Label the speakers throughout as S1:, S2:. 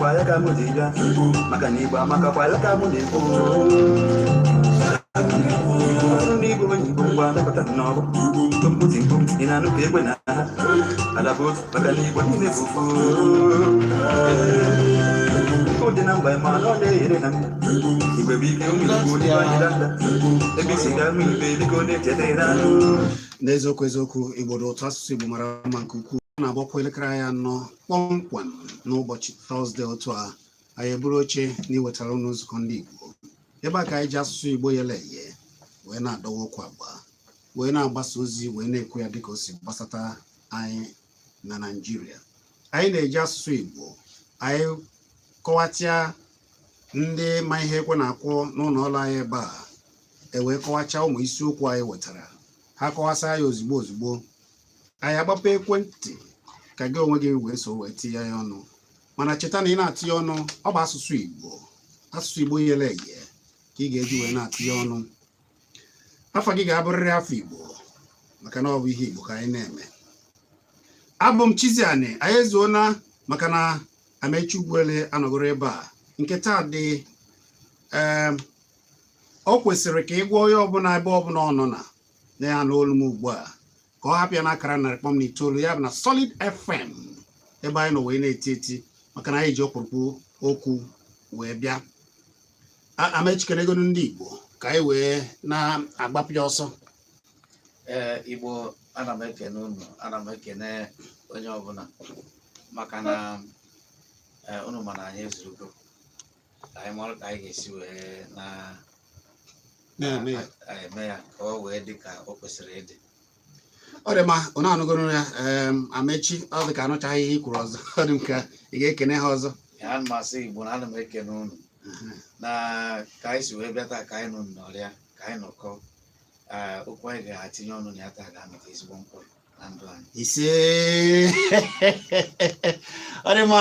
S1: Kwa ya ka mụ ji bịa, maka na Igbo amaka. Kwa ya ka mụ na-ekwu. Ndị Igbo onye Igbo, ngwa napụta n'ọgbọ mkpu, ị na-anụ ka egbe na ha alaba otu, maka na Igbo niile bụ ofu. Ọ dị na mba, ma na ọ na-enyere ha igwe bụ ike. Ụmụ Igbo dị anyị danda ebe isi ga ụmụ ibe, biko na-echeta anụ.
S2: N'eziokwu, eziokwu, Igbo dị ụtọ. Asụsụ Igbo mara mma nke ukwuu. Ọ na-agbakwa elekere anya 4 kpọmkwem n'ụbọchị Tọzdee otu a, anyị eburu oche na iwetara ụnụ nzukọ ndị Igbo. Ebe a ka anyị ji asụsụ Igbo yele eye wee na-adọwa okwu agba, wee na-agbasa ozi, wee na-ekwu ya dịka o si gbasata anyị na Naịjirịa. Anyị na-eji asụsụ Igbo anyị kọwatịa ndị ma ihe ekwe na-akwụ n'ụlọ ọrụ anyị ebe a, e wee kọwachaa ụmụ isiokwu anyị wetara. Ha kọwasịa ya ozugbo ozugbo, anyị agbapụ ekwentị ka gị onwe gị wee so wee tinye ya ọnụ. Mana cheta na ị na-atịnye ọnụ, ọ bụ asụsụ Igbo, asụsụ Igbo yele eye ka ị ga-eji wee na-atịnye ọnụ. Afọ gị ga-abụrịrị afọ Igbo, maka na ọ bụ ihe Igbo ka anyị na-eme. Abụ m Chiziani. Anyị ezuona, maka na Amechi Ugwuele anọgoro ebe a. Nke taa dị ee, o kwesịrị ka ị gwa onye ọbụla, ebe ọbụla ọ nọ na ya n'olu m ugbu a, ka ọ hapụ ya n'akara 100.9, ya bụ na Solid FM, ebe anyị nọ wee na-eti eti, maka na anyị ji ọkpụrụkpụ okwu wee bịa. Amechikenegonu ndị Igbo ka anyị wee na-agbapụ ya ọsọ.
S3: Ee, Igbo, ana m ekene unu, ana m ekene onye ọbụla, maka na unu ma na anyị ezurugo ka anyị mara ka anyị ga-esi wee na
S2: na-eme ya.
S3: Eme ya ka ọ wee dị ka o kwesịrị ịdị.
S2: Ọ dị mma. Unu anụgoro ya. Amechi, ọ dị ka anụchaghị ihe i kwuru ọzọ. Ọ dị m ka ị ga-ekene ha ọzọ.
S3: Ya, ana m asị Igbo na ana m ekene unu na ka anyị si wee bịa taa, ka anyị nọ nọrịa, ka anyị nọkọ. Ee, okwu anyị ga-atinye ọnụ na ya taa ga-amịta ezigbo mkpụrụ na ndụ anyị.
S2: Ise. Ọ dị mma.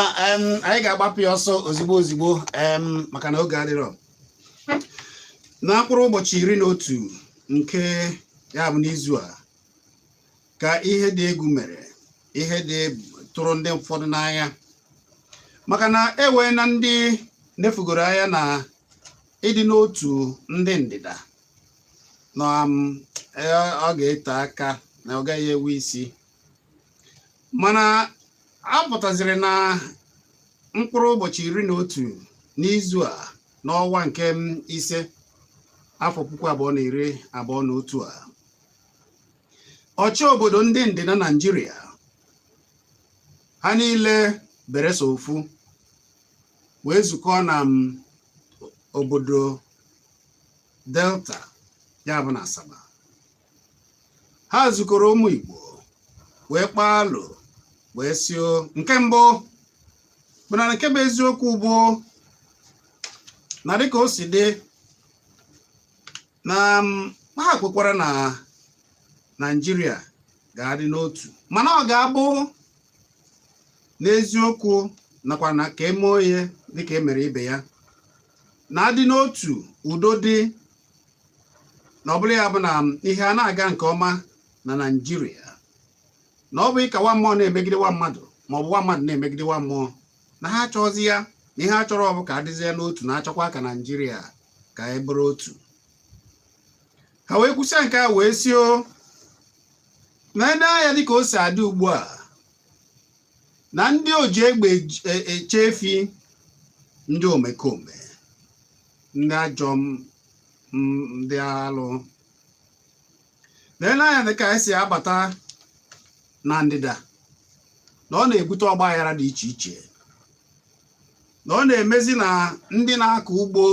S2: Anyị ga-agbapụ ya ọsọ ozigbo ozigbo, maka na oge adịrọ. Na mkpụrụ ụbọchị 11 nke ya bụ n'izu a ka ihe dị egwu mere, ihe dị tụrụ ndị ụfọdụ n'anya, maka na e wee na ndị nefugoro anya na ịdị n'otu ndị ndịda na ọ ga-ete aka na ọ gaghị ewe isi. Mana a pụtaziri na mkpụrụ ụbọchị 11 n'izu a, n'ọnwa nke 5, afọ 2021 a, ọchị obodo ndị ndịda Naịjirịa ha niile bere so ofu wee zukọ na obodo Delta, ya bụ na Asaba. Ha zukọrọ ụmụ Igbo wee kpaa alo, wee sio nke mbụ bụ na nke bụ eziokwu bụ na dịka o si dị na ha kwekwara na Naịjirịa ga-adị n'otu, mana ọ ga-abụ n'eziokwu nakwa na ka eme onye dịka e mere ibe ya, na-adị n'otu, udo dị, na ọ bụrụ ya bụ na ihe a na-aga nke ọma na Naịjirịa, na ọ bụ ịka nwa mmụọ na-emegide nwa mmadụ, ma ọ bụ nwa mmadụ na-emegide nwa mmụọ, na ha achọghịzi ya, na ihe a chọrọ ọ bụ ka adịzie n'otu, na-achọkwa ka Naịjirịa ka e bụrụ otu. Ha wee kwụsịa nke a, wee sio na ene anya dịka o si adị ugbu a, na ndị oji egbe eche efi, ndị omekome, ndị ajọ ndị alụ, na ele anya dịka esi abata na ndịda, na ọ na-ebute ọgba aghara dị iche iche, na ọ na-emezi na ndị na-akọ ugbo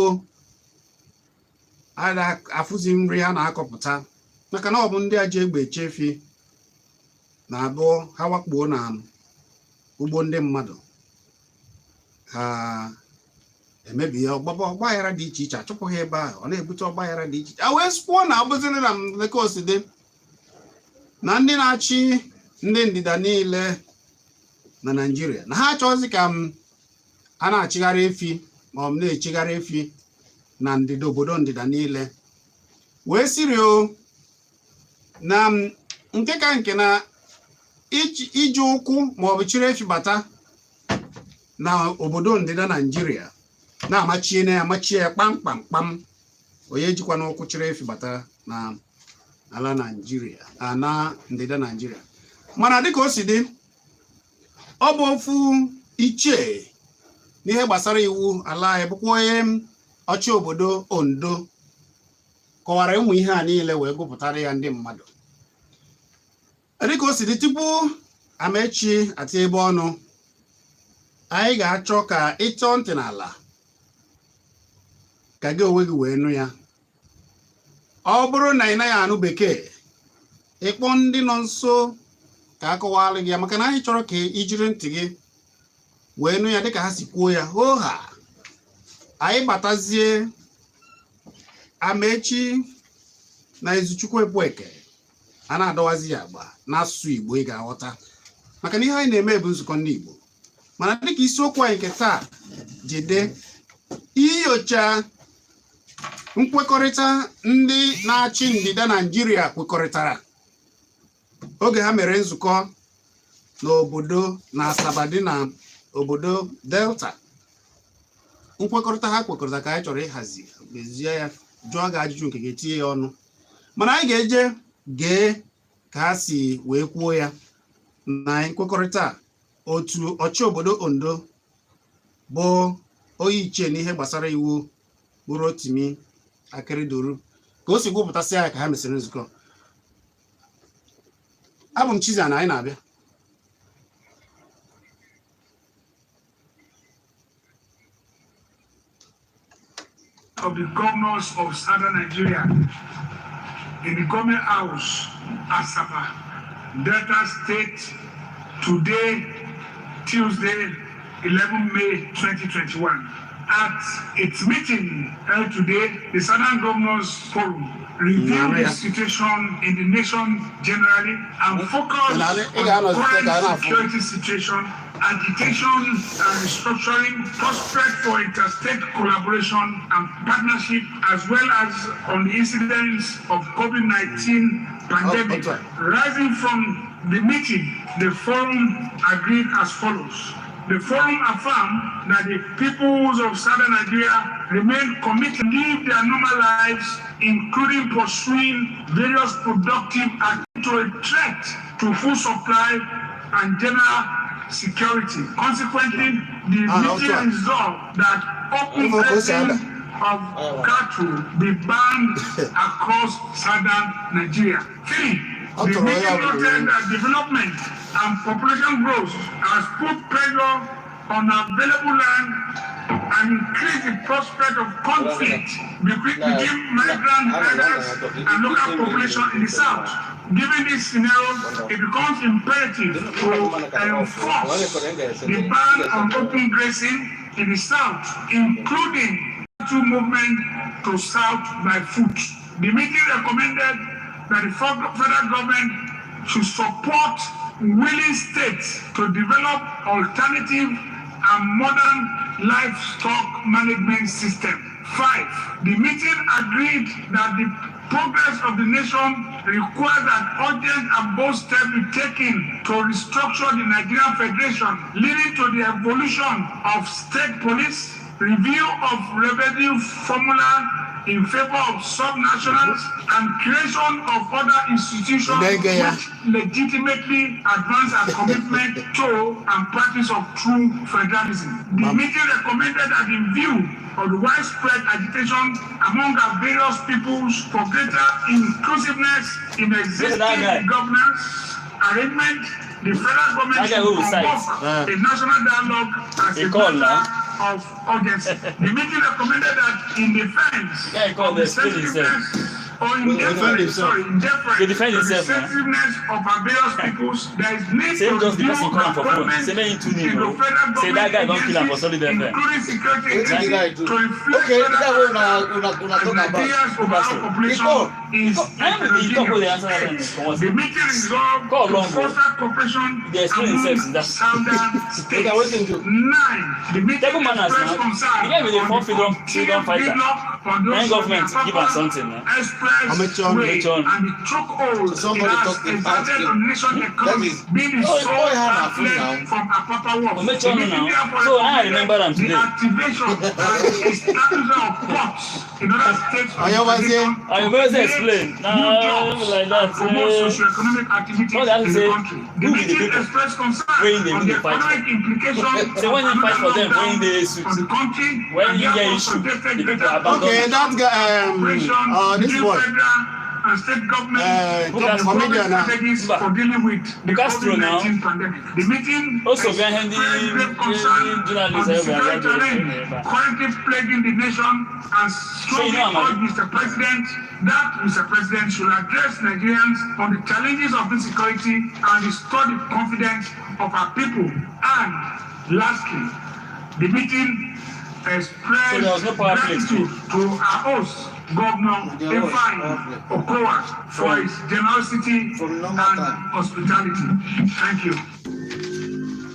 S2: afụzi nri ha na-akọpụta, maka na ọ bụ ndị aji egbe eche efi na-abụ ha wakpuo na ugbo ndị mmadụ, ha emebi ya, ọgbaba ọgba aghara dị iche iche, achụpụ ha ebe ahụ. Ọ na-ebute ọgba aghara dị iche iche. A wee kwuo na abụziri na Lagos dị na ndị na-achị ndị ndịda niile na Naịjirịa, na ha achọghịzị ka m a na-achịgharị efi ma ọ bụ na-echigharị efi na ndịda, obodo ndịda niile, wee siri o na nke ka nke na iji ụkwụ ma ọ bụ chịrị efi bata. Na obodo ndịda Naijiria na-amachie na ya amachie ya kpamkpam kpam, onye ejikwa n'ụkwụ chịrị efi bata na ala Naijiria na ndịda Naijiria. Mana dịka o si dị, ọ bụ ofu ichie n'ihe gbasara iwu ala anyị, bụkwa onye ọchị obodo Ondo, kọwara ụmụ ihe a niile wee gụpụtara ya ndị mmadụ. Dịka o si dị, tupu Amaechi atinye ebe ọnụ, anyị ga-achọ ka ịtọọ ntị n'ala ka gị onwe gị wee nụ ya. Ọ bụrụ na ị naghị anụ Bekee, ịkpọ ndị nọ nso ka a kọwara gị ya, maka na anyị chọrọ ka i jiri ntị gị wee nụ ya dịka ha si kwuo ya hoo ha. Anyị batazie, Amaechi na Izuchukwu Ebueke a na-adọwazi ya agba n'asụsụ Igbo ị ga-aghọta, maka na ihe anyị na-eme bụ nzukọ ndị Igbo. Mana dịka isiokwu anyị nke taa ji dị, inyocha nkwekọrịta ndị na-achị ndịda Naijiria kwekọrịtara oge ha mere nzukọ n'obodo na Asaba dị na obodo Delta. Nkwekọrịta ha kwekọrịta ka anyị chọrọ ịhazi, mezie ya, jụọ gị ajụjụ nke ga-etinye ya ọnụ. Mana anyị ga-eje gee ka ha si wee kwuo ya na nkwekọrịta a, otu ọchị obodo Ondo bụ onye ichie n'ihe gbasara iwu bụ Rotimi Akeredolu ka o si gwupụtasị ya ka ha mesịrị nzukọ. Abụ m Chizzy na anyị na-abịa.
S4: Of the governors of southern Nigeria in the government house, Asaba, Delta State, today, Tuesday, 11 May 2021. At its meeting held today, the Southern Governors Forum reviewed the situation in the nation generally and focused on the current security situation, agitation and restructuring, prospect for interstate collaboration and partnership, as well as on the incidence of COVID-19 pandemic. Rising from the meeting, the forum agreed as follows. The forum affirmed that the peoples of southern Nigeria remain committed to live their normal lives, including pursuing various productive activities to a threat to food supply and general security. Consequently, the meeting resolved that open grazing of cattle be banned across southern Nigeria. Three, the meeting noted that development and population growth has put pressure on available land and increased the prospect of conflict between migrant herders and local population in the south. Given this scenario, it becomes imperative to enforce the ban on open grazing in the south, including to movement to south by foot. The meeting recommended that the federal government should support willing states to develop alternative and modern livestock management system. Five, the meeting agreed that the progress of the nation requires that urgent and bold steps be taken to restructure the Nigerian Federation, leading to the evolution of state police, review of revenue formula in favor of subnationals, and creation of other institutions which legitimately advance our commitment to and practice of true federalism. The meeting recommended that in view of the widespread agitation among our various peoples for greater inclusiveness in existing governance arrangement, the federal government should convoke a national dialogue as a matter of urgency. The meeting recommended that in defense of the sensitiveness or in deference, sorry, in deference
S5: They defend
S4: to the
S5: himself, man.
S4: sensitiveness of our various peoples, there is need
S5: Same
S4: to
S5: just the
S4: review
S5: person call am for phone.
S4: appointment
S5: Say make him tune in,
S4: into
S5: o.
S4: federal
S5: Say that guy don
S4: government
S5: kill am for Solid
S4: agencies,
S5: FM.
S4: including security
S6: Wetin the guy
S4: agencies,
S6: do?
S4: to reflect
S6: Okay, the guy wey
S4: federal
S6: una
S4: as
S6: talk about.
S4: Nigeria's overall population
S6: He call.
S4: is
S5: Na him be the talk wey dey answer that thing comot.
S4: The meeting resolved
S5: Call
S4: to
S5: long o.
S4: foster cooperation
S5: Dey explain himself
S4: among
S5: since that.
S4: southern states.
S6: Okay, wetin do?
S4: Nine, the meeting
S5: Table manners
S4: expressed
S5: na.
S4: concern
S5: The guy be the
S4: on
S5: form
S4: the
S5: freedom
S4: continued
S5: fighter.
S4: gridlock on
S5: Na
S4: those
S5: him government give am
S4: Apapa
S5: something na.
S4: Express. expressway
S5: Mechie ọnụ.
S4: and the chokehold it
S3: Somebody
S4: has
S3: talk about
S4: exerted
S3: him.
S4: on the nation
S3: That
S4: economy,
S3: is-
S4: being the
S3: Oh,
S4: sole
S3: oh, yeah,
S4: outlet
S3: now.
S4: from Apapa Wharf.
S5: Omechi
S4: The
S5: ọnụ
S4: meeting
S5: now.
S4: therefore
S5: So I remember am
S4: recommended the
S5: today.
S4: activation and establishment of ports in other states of the
S2: Ayobazie.
S4: federation to
S5: Ayobazie
S4: create
S5: explain.
S4: new
S5: Nah,
S4: jobs
S5: like that,
S4: and promote
S5: eh.
S4: socio-economic activities
S5: No, that's
S4: in the
S5: say,
S4: country. The
S5: who be the
S4: meeting
S5: people
S4: expressed concern
S5: wey they
S4: on
S5: do
S4: the
S5: dey fight for?
S4: economic implications
S5: Say when
S4: of
S5: they fight for
S4: another
S5: them, when
S4: lockdown
S5: they suit,
S4: on the country
S5: when
S4: and
S5: you get
S4: therefore
S5: issue,
S4: suggested
S5: the people
S4: greater
S5: abandon.
S2: Okay, that guy,
S4: cooperation
S2: this
S4: between
S2: boy,
S4: federal and state governments
S5: Who
S4: to
S2: comedian,
S4: develop strategies
S5: Mba.
S4: for dealing with the
S5: Castro now.
S4: COVID-19 pandemic. The meeting
S5: Also, behind the-
S4: expressed grave concern
S5: the journalists
S4: on the
S5: everywhere,
S4: security
S5: they are
S4: challenge
S5: everywhere.
S4: currently plaguing the nation and strongly
S5: So you know, Amadi.
S4: urged Mr. President that Mr. President should address Nigerians on the challenges of insecurity and restore the confidence of our people. And lastly, the meeting expressed
S5: So there was no power play
S4: gratitude to our host, Governor
S3: There was
S4: Ifeanyi
S3: power play.
S4: Okowa, for his generosity
S3: From
S4: and
S3: normal time.
S4: hospitality. Thank you.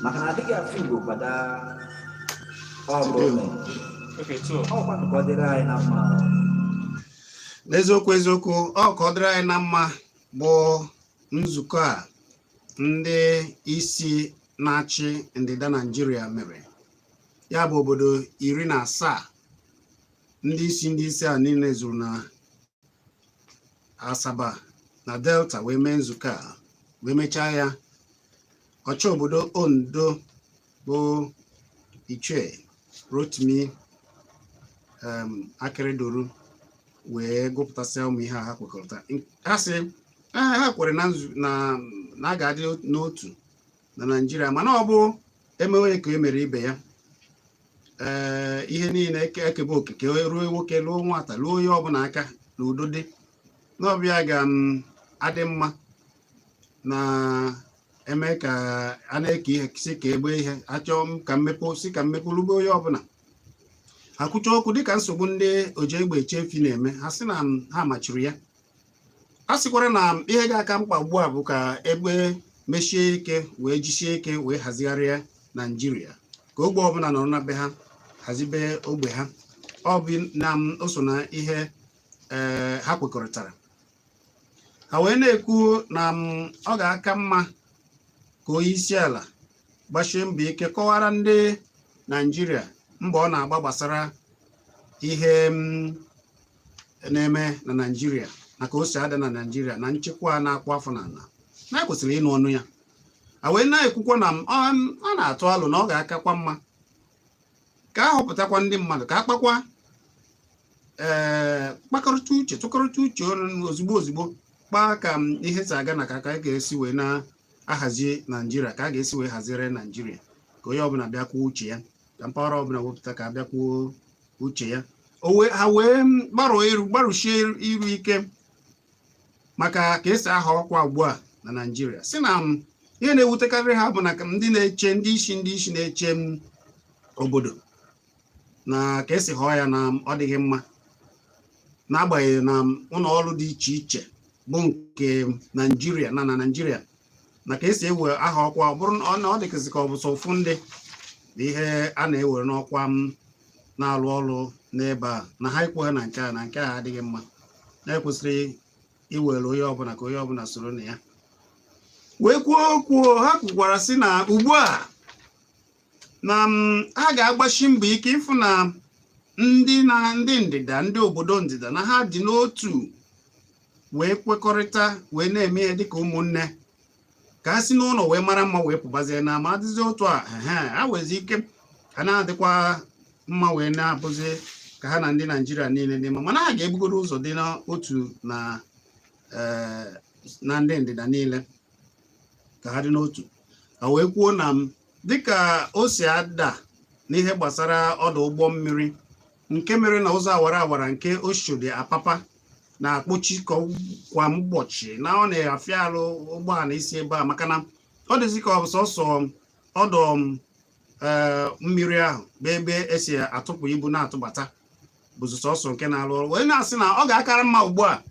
S6: Maka na adịghị afọ Igbo kwada ọ bụ
S2: Today.
S5: Okay, two.
S6: ọkwa ka ọ dịrị anyị na mma.
S2: N'eziokwu eziokwu, ọ ka ọ dịrị anyị na mma bụ nzukọ a ndị isi na-achị ndịda Naijiria mere, ya bụ obodo 17, ndị isi a niile zuru na Asaba na Delta wee mee nzukọ a wee mechaa ya. Ọchị obodo Ondo bụ Ichie Rotimi Akeredolu wee gụpụtasịa ụmụ ihe a ha kwekọrịta. Ha sị ee, ha kwere na na a ga-adị n'otu na Naịjirịa, mana ọ bụ emewe ka e mere ibe ya. Ee, ihe niile ekebe okike ruo nwoke, ruo nwata, ruo onye ọbụla aka na udo dị n'ọbịa ga m adị mma na eme ka a na-eke ihe si ka egbe ihe achọọ m ka mmepe si ka mmepe rube onye ọbụla. Ha kwucha okwu dịka nsogbu ndị oji egbe eche efi na-eme, ha sị na ha machiri ya. A sịkwara na ihe ga-aka mkpa ugbu a bụ ka egbe mechie ike wee jisie ike wee hazigharịa Naijiria, ka ogbe ọbụla nọrọ na be ha hazibe ogbe ha. Ọ bụ na o so na ihe ee ha kwekọrịtara. Ha wee na-ekwu na ọ ga-aka mma ka onye isi ala gbachie mbọ ike kọwara ndị Naijiria mbọ ọ na-agba gbasara ihe na-eme na Naijiria na ka o si ada na Naijiria na nchekwa na-akpụ afọ n'ala, na ekwesịrị ịnụ ọnụ ya. A wee na-ekwukwa na a na-atụ alụ na ọ ga-akakwa mma ka a họpụtakwa ndị mmadụ ka a kpakwa ee kpakọrịta uche, tụkọrịta uche ọnụ ozugbo ozugbo, kpaa ka ihe si aga na ka a ga-esi wee na-ahazi Naijiria, ka a ga-esi wee haziere Naijiria, ka onye ọbụla bịakwuo uche ya, ka mpaghara ọbụla wepụta ka a bịakwuo uche ya. O wee ha wee gbarụọ iru gbarụchie iru ike maka ka esi aha ọkwa ugbu a na Naijiria, si na ihe na-ewutekarị ha bụ na ka ndị na-eche ndị isi na-eche m obodo na ka esi họọ ya na ọ dịghị mma, n'agbanyeghị na ụlọ ọrụ dị iche iche bụ nke Naijiria na Naijiria na ka esi ewe aha ọkwa, ọ bụrụ na ọ dịkịzị ka ọ bụ sọ ụfụ ndị bụ ihe a na-ewere n'ọkwa m na-alụ ọrụ n'ebe a na ha ekweghị na nke a na nke a adịghị mma, na-ekwesịrị iwere onye ọbụla ka onye ọbụla soro na ya wee kwuo okwu. Ha kwukwara sị na ugbu a na ha ga-agbachi mbọ ike ịfụ na ndị na ndị ndịda, ndị obodo ndịda, na ha dị n'otu wee kwekọrịta wee na-eme ihe dịka ụmụnne, ka ha si n'ụlọ wee mara mma wee pụbazie na ma adịzi otu a ehe ha wezi ike ha na-adịkwa mma wee na-abụzi ka ha na ndị Naijiria niile dị mma. Mana ha ga-ebugoro ụzọ dị n'otu na ee, na ndị ndịda niile ka ha dị n'otu. Ha wee kwuo na m dịka o si ada n'ihe gbasara ọdụ ụgbọ mmiri nke mere na ụzọ awara awara nke Oshodi Apapa na-akpọchi kwa ụbọchị, na ọ na-afịa arụ ụgbọala isi ebe a, maka na ọ dịzị ka ọ bụ sọsọ ọdụ ee mmiri ahụ bụ ebe esi atụpụ ibu na-atụbata bụzi sọsọ nke na-arụ ọrụ, wee na-asị na ọ ga-akara mma ugbu a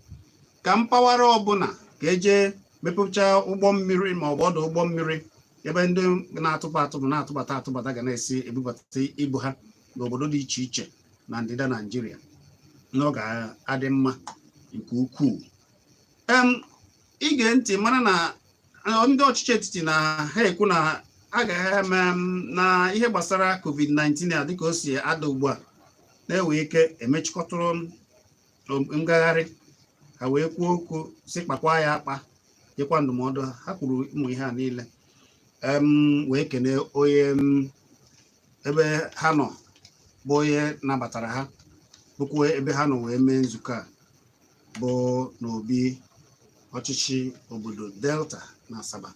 S2: ka mpaghara ọbụla ka eje mepụcha ụgbọ mmiri ma ọ bụ ọdụ ụgbọ mmiri ebe ndị na-atụpụ atụpụ na-atụbata atụbata ga na-esi ebubata ibu ha n'obodo dị iche iche na ndịda Naijiria, na ọ ga-adị mma. Nke ukwuu. Ige ntị mara na ndị ọchịchị etiti na ha ekwu na agaghị eme na ihe gbasara COVID-19 a dịka o si ada ugbu a na-ewe ike emechikọtụrụ ngagharị. Ha wee kwuo okwu si kpakwa ya akpa, nyekwa ndụmọdụ. Ha kwuru ụmụ ihe a niile, wee kene onye ebe ha nọ bụ onye nabatara ha, bụkwa ebe ha nọ wee mee nzukọ a bụ n'obi ọchịchị obodo Delta na Asaba.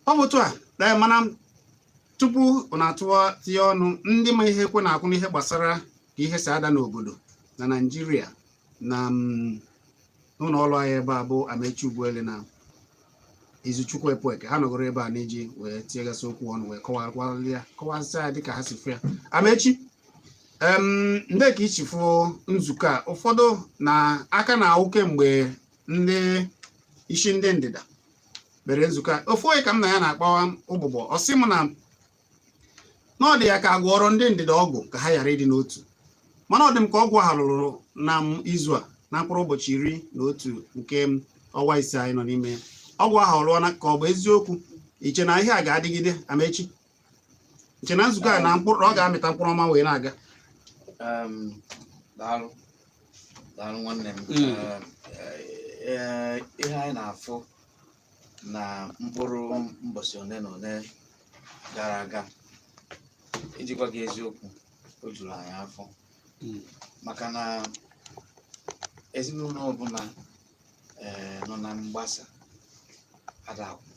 S2: Ọ bụ otu a. Mana tupu ọ na-atụwa tinye ọnụ, ndị ma ihe ekwe na-akwụ n'ihe gbasara ka ihe si ada n'obodo na Naịjirịa na n'ụlọ ọrụ anyị ebe a bụ Amechi Ugwuele na Izuchukwu Epueke, ha nọgoro ebe a n'iji wee tinyegasị okwu ọnụ, wee kọwalịa kọwasịa ya dịka ha si fụ ya. Amechi, ndị ka ichi fụ nzukọ a, ụfọdụ na aka na-awụ kemgbe ndị isi ndị ndịda mere nzukọ a. Ofu onye ka m na ya na-akpawa ụbụbọ, ọ sị m na ọ dị ya ka agwọrọ ndị ndịda ọgwụ ka ha ghara ịdị n'otu, mana ọ dị m ka ọgwụ ahụ lụrụ na izu a, na mkpụrụ ụbọchị 11 nke ọnwa 5 anyị nọ n'ime ya. Ọgwụ ahụ lụọ ka ọ bụ eziokwu? Iche na ihe a ga-adịgide, Amechi? Iche na nzukọ a na mkpụrụ ọ ga-amịta mkpụrụ ọma wee na-aga?
S3: Daalụ, daalụ nwanne m. Ihe anyị na-afụ na mkpụrụ mbọsị one na one gara aga, ijikwa gị eziokwu, o juru anyị afọ, maka na ezinụlọ ọbụla nọ na mgbasa ada akwụ.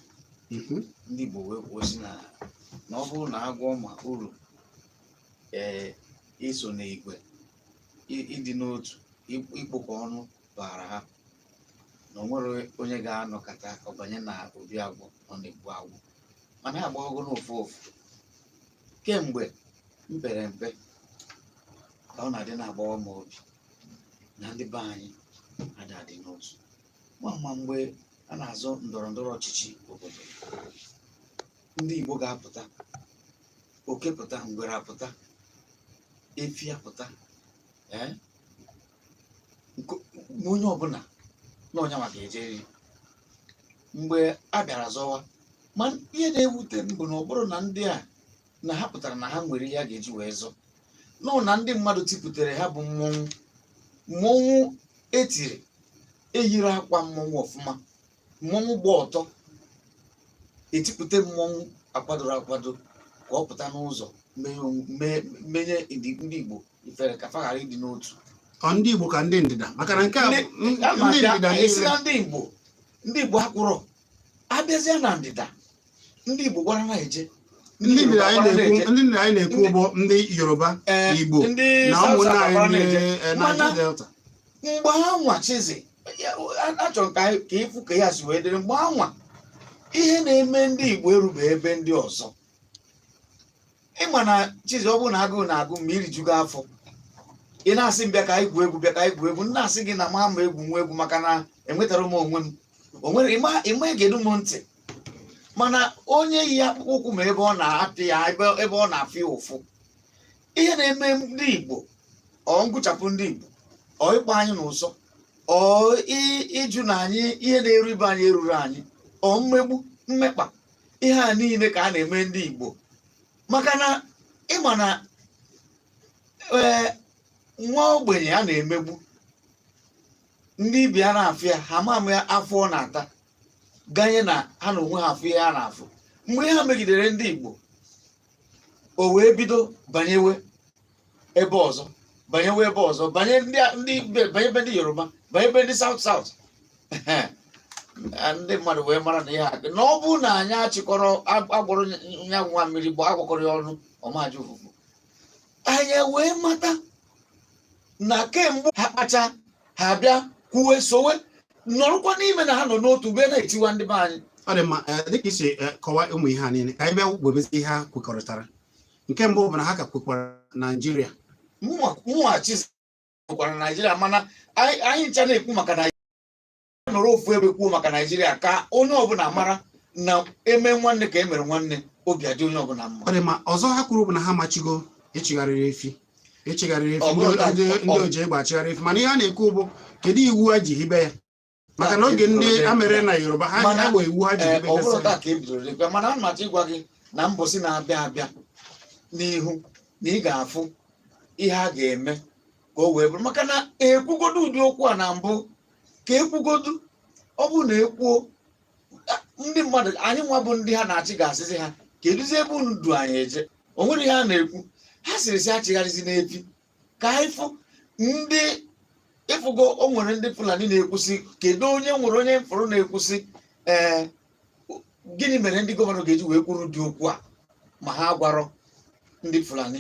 S3: Ndị Igbo wee kwuo sị na ọ bụrụ na agwọ ma uru iso n'igwe, ịdị n'otu, ikpokọ ọnụ bara ha, na o nwere onye ga-anọkọta ọbanye na obi agwọ nọ na-egbu agwọ. Mana ha agbagogo n'ofu ofu kemgbe m pere mpe ka ọ na-adị na-agbawa m obi na ndị be anyị ada adị n'otu. Ma mgbe a na-azọ ndọrọ ndọrọ ọchịchị obodo, ndị Igbo ga-apụta, oke pụta, ngwere apụta, efi apụta, ee, onye ọbụla na ọnya maka ejeriri mgbe a bịara zọwa. Ma ihe na-ewute m bụ na ọ bụrụ na ndị a na ha pụtara na ha nwere ihe a ga-eji wee zọ nọ, na ndị mmadụ tipụtara ha bụ mmọnwụ. Mmọnwụ etiri eyiri akwa mmọnwụ ọfụma, mmọnwụ gba ọtọ, etipụta mmọnwụ akwadoro akwado ka ọ pụta n'ụzọ menye ndị Igbo ifere ka fa ghara ịdị n'otu.
S2: Ọ ndị Igbo ka ndị ndịda, maka na nke a bụ ndị ndịda
S3: esi
S2: niile.
S3: Na ndị Igbo, ndị Igbo akwụrọ abịazịa na ndịda, ndị Igbo gwara na-eje.
S2: Ndị ndịda anyị
S3: Yoruba gwara
S2: na-ekwu
S3: na-eje.
S2: Ndị ndịda anyị na-ekwu bụ ndị Yoruba, Igbo
S3: ndị
S2: na
S3: South
S2: ụmụnne
S3: South
S2: anyị
S3: gwara
S2: ndị
S3: na-eje.
S2: Niger
S3: Mana
S2: Delta.
S3: Mgbe anwa chizi achọrọ ka ka ịfụ ka ya si wee dịrị mgbe anwa, ihe na-eme ndị Igbo erube ebe ndị ọzọ. Ịma na chizi, ọ bụrụ na agụụ na-agụ ma irijugo afọ, ị na-asị m bịa ka anyị gwuo egwu, bịa ka anyị gwuo egwu, m na-asị gị na m ama egwu nwa egwu, maka na enwetara m onwe m, o nwere ịma egedu m ntị. Mana onye yi akpụkpọ ụkwụ ma ebe ọ na-apị ya, ebe ọ na-afụ ya ụfụ, ihe na-eme ndị Igbo, ọ ngụchapụ ndị Igbo, ọ ịkpọ anyị n'ụsọ, ọ ịjụ na anyị ihe na-eru ibe anyị eruru anyị, ọ mmegbu, mmekpa, ihe a niile ka a na-eme ndị Igbo. Maka na ịma na nwa ogbenye a na-emegbu, ndị ibe ya na-afụ ya, ha ma ama ya afọ ọ na-ata, ganye na ha na onwe ha afụ ihe ha na-afụ. Mgbe ha megidere ndị Igbo, o wee bido banyewe ebe ọzọ, banyewe ebe ọzọ, banye ndị banye ebe ndị Yoruba, banye ebe ndị South South. Ndị mmadụ wee mara na ihe a na ọ bụ na anyị achịkọrọ agbụrụ ya nwa mmiri bụ agwakọrọ ya ọnụ ọmaji ụfụfụ. Anyị wee mata na kemgbe ha kpacha ha bịa kwuwe sowe nọrọkwa n'ime na ha nọ n'otu bee na-etiwa ndị be anyị.
S2: Ọ dị mma. Dịka isi kọwaa ụmụ ihe a niile, ka anyị bịa gwebezi ihe ha kwekọrịtara. Nke mbụ bụ na ha ka kwekwara Naijiria.
S3: Mụnwa chizikwara Naijiria, mana anyị ncha na-ekwu maka Naijiria, nọrọ ofu ebe kwuo maka Naijiria ka onye ọbụla mara na eme nwanne ka e mere nwanne, obi adị onye ọbụla mma.
S2: Ọ dị mma. Ọzọ ha kwuru bụ na ha machigo ịchịgharịrị efi. Ịchịgharịrị efi.
S7: Ọ bụrụ
S2: ndị ndị oji egbe achịgharị efi, mana ihe a na-ekwu bụ kedu iwu ha ji hibe ya, maka na oge ndị a mere na Yoruba ha ha nwe iwu ha ji
S7: Ee,
S2: hibe
S7: ọ bụrụ
S2: gasị.
S7: taa ka e bidoro dịkwa, mana ana m achọ ịgwa gị na mbọsị na-abịa abịa n'ihu na ị ga-afụ ihe a ga-eme ka o wee bụrụ, maka na ekwugodu ụdị okwu a na mbụ, ka ekwugodu, ọ bụrụ na ekwuo, ndị mmadụ anyị nwa bụ ndị ha na-achị ga-asịsị ha keduzi ebe unu du anyị eje. O nwere ihe a na-ekwu, ha sịrị sị achịgharịzi n'efi ka anyị fụ ndị ịfụgo. O nwere ndị Fulani na-ekwusị, kedu onye nwere onye mfụrụ na-ekwusị, ee, gịnị mere ndị gọvanọ ga-eji wee kwuru dị okwu a ma ha gwarọ ndị Fulani?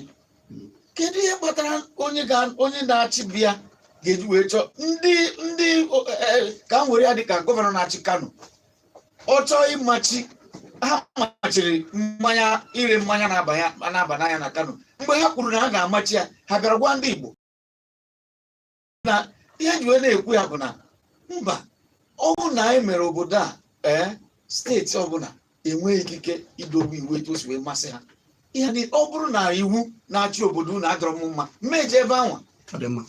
S7: Kedu ihe kpatara onye na-achị bịa ga-eji wee chọọ ndị ka m were ya dịka gọvanọ na-achị Kano, ọ chọọ ịmachi, ha machiri mmanya, ire mmanya na-aba n'anya na Kano. Mgbe ha kwuru na ha ga-amachi ya, ha bịara gwa ndị Igbo? Na ihe ji wee na-ekwu ya bụ na mba, ọ bụrụ na anyị mere obodo a, ee, steeti ọbụla enweghị ikike idobe iwu etu o si wee masị ha. Ihe ọ bụrụ na iwu na-achị obodo unu adọrọ m mma, mmeje ebe anwa.
S2: Ọ dị mma.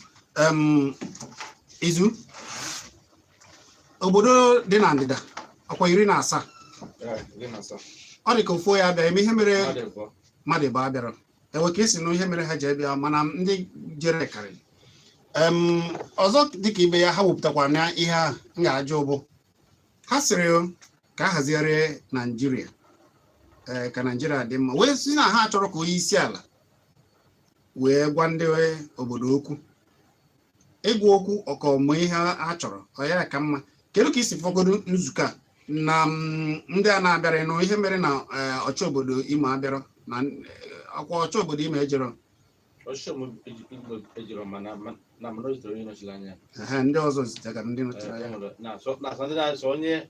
S2: Izu obodo dị na ndịda ọkwa 17. Ọ dị ka ofu ya abịa eme ihe mere mmadụ ịbụ abịara ewe ka esi nụ ihe mere ha ji abịa, mana ndị jere karịrị. Ọzọ dịka ibe ya, ha wepụtakwara na ihe a m ga-ajụ bụ, ha sịrị ka a hazigharị Naijiria, ee, ka Naijiria dị mma, wee sị na ha chọrọ ka onye isi ala wee gwa ndị obodo okwu, ịgwa okwu ọkọmụ ihe ha chọrọ, ọ ya ka mma. Kedu ka isi fọgodo nzukọ a na ndị a na-abịara ịnụ ihe mere na ọchị obodo Imo abịarọ na ọkwa ọchị obodo Imo ejero?
S5: Ọchịchị Imo ejiro, mana na mana o zitere onye nọchiri anya.
S2: Ehe, ndị ọzọ zitegara ndị nọchiri anya.
S5: Na so na so ndị na-asọ onye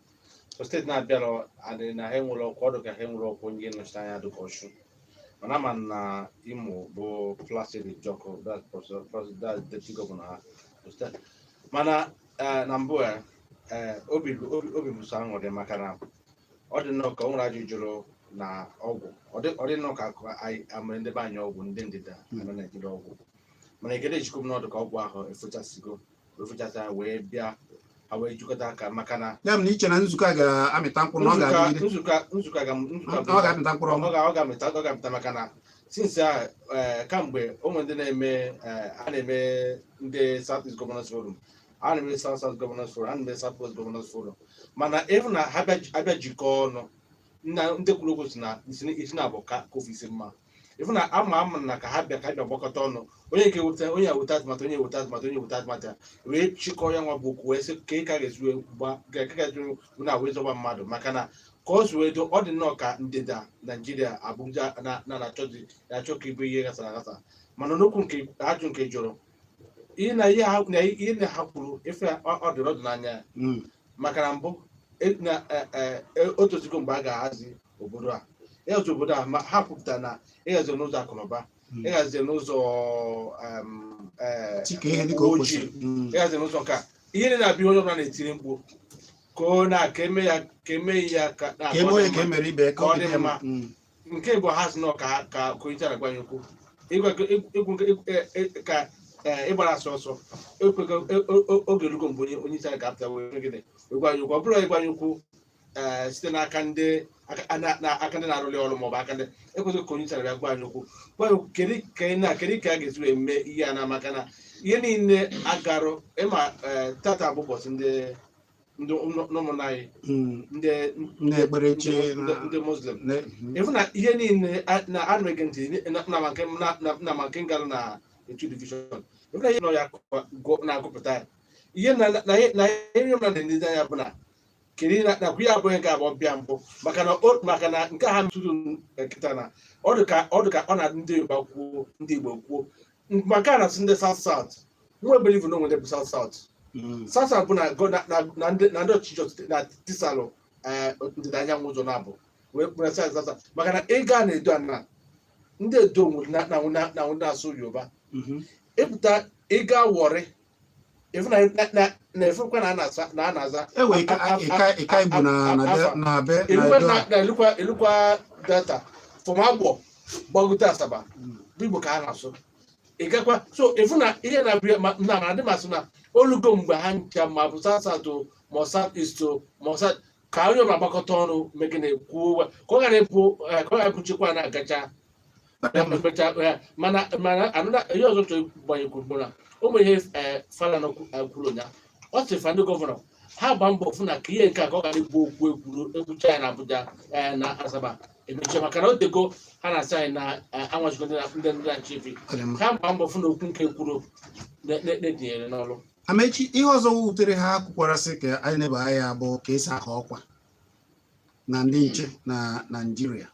S5: so steeti na-abịarọ adị na ha enwere ọkwa ọdụ ka ha enwere ọkwa onye nọchiri anya dịka Ọshụ, mana ama na Imo bụ Placid Njoku, that's professor, that's deputy governor ha. Mana na mbụ ya, obi obi obi bụ sọ aṅụrị, maka na ọ dị nnọọ ka o nwere ajụ jụrụ na ọgwụ, ọ dị nnọọ ka anyị amere ndị be anyị ọgwụ, ndị ndịda na Naijiria ọgwụ, mana ekele ejikọ m n'ọdụ ka ọgwụ ahụ efechasịgo efechasị, wee bịa, ha wee jikọta aka, maka na
S2: Ya bụ na iche na nzukọ a ga-amịta mkpụrụ, na ọ ga-adịgide?
S5: Nzukọ ga nzukọ
S2: Ọ ga-amịta mkpụrụ ọma.
S5: Ọ ga-amịta, maka na since a kamgbe onwe ndị na-eme, a na-eme ndị South East Governors Forum, a na-eme South South Governors Forum, a na-eme South West Governors Forum, mana ịhụ na ha abịa jikọọ ọnụ na ndị kwuru okwu si na isi na abụ ka ofe isi mma, ịfụ na ama ama na ka ha bịa gbakọta ọnụ, onye nke weta, onye eweta atụmatụ, onye eweta atụmatụ, onye eweta atụmatụ ya, wee chịkọọ ya nwa bụ okwu, wee sị ka ị ka ga-esi wee gba ka ka ga-esi wee na wee zọba mmadụ, maka na ka o si wee do, ọ dị nnọọ ka ndịda Naijiria, Abuja na na na-achọ ka ịbụ ihe ghasara aghasa. Mana n'okwu nke ajụ nke jụrụ, ihe na ihe ha na ihe na ha kwuru ife ọ dịrị ọdụ n'anya ya. Maka na mbụ na o tozigo mgbe a ga-ahazi obodo a, ịhazi obodo a, ma ha kwupụtara na ịhazi n'ụzọ akụnụba, ịhazi n'ụzọ
S2: Chike ihe dịka o
S5: uwe ojii,
S2: kwesịrị.
S5: Ịhazi n'ụzọ nke a, ihe na-abịa, onye ọbụla na-etiri mkpu ka ọ na ka eme ya, ka eme ya ka na
S2: Ka eme onye ka emere ibe ya, ka
S5: ka ọ
S2: obi
S5: dị
S2: dị ya
S5: mma.
S2: mma.
S5: Nke bụ ha sị nọ ka onye na-agwa anyị okwu ịgwa ka ịgbara asọ ọsọ ekwego oge erugo mgbe onye isi anyị ga-apụta wee gịnị wee gwa anyị okwu, ọ bụrụ ịgwa anyị okwu site n'aka ndị aka ndị na-arụli ọrụ maọbụ aka ndị ekwesịghị ka onye isi ala bịa gwa anyị okwu, gwa anyị okwu, kedu ka ị na kedu ka a ga-esi wee mee ihe a na, maka na ihe niile agarụ ịma tata bụ ụbọchị ndị ụmụnna anyị ndị
S2: Ndị ekperechi
S5: ndị Muslim, ịfụ na ihe niile na ana ege ntị na ma nke na ma nke ngara na etu division, ịfụ na ihe nọ ya na-agụpụta ya ihe na na na ihe na na-enezi anya bụ na kedu na nakwa ihe abụghị nke abụọ bịa mbụ, maka na nke ha tụrụ nkịta na ọ dị ka ọ na ndị Yoruba kwuo, ndị Igbo kwuo, maka a na-asị ndị South South nwe believe na onwe ndị bụ South South. South South bụ na na ndị ọchịchị ọchịchị na tisalụ ndịda anyanwụ ụzọ na-abụ wee kpụrụ South South, maka na ịga na Edo na ndị Edo nwere na na-asụ Yoruba. Ịpụta ịga Warri, ịfụ na efekwa na a na-aza
S2: Ewe ịka Igbo na na be na
S5: elukwa
S2: Edo.
S5: Na elukwa Delta from Agbọ gbagote Asaba, bụ Igbo ka a na-asụ. Ị gakwa so ịfụ na ihe na-abịa ma na adị masị na olugo mgbe ha ncha, ma bụ South South o, ma South East o, ma South, ka onye ọbụla gbakọta ọnụ megide kwuo ka ọ ghara ịbụ ka ọ ghara ịbụ nchekwa na-agacha emecha mana anụna ihe ọzọ chọrọ ịgbanyekwu bụ na ụmụ ihe Falana kwuru ụnyaahụ. Ọ sị fa ndị gọvanọ ha gba mbọ fụ na ka ihe nke a ka ọ ghara ịbụ okwu ekwuru ekwucha ya na Abuja, na Asaba emechie, maka na o tego ha na-asị anyị na anwachigo ndị na-achị efi.
S2: Ọ dị mma.
S5: Ha gba mbọ fụ na okwu nke kwuru na-etinyere n'ọrụ.
S2: Amechi, ihe ọzọ wutere ha kwukwara sị ka anyị neba anya bụ ka esi aha ọkwa na ndị nche na Naịjirịa.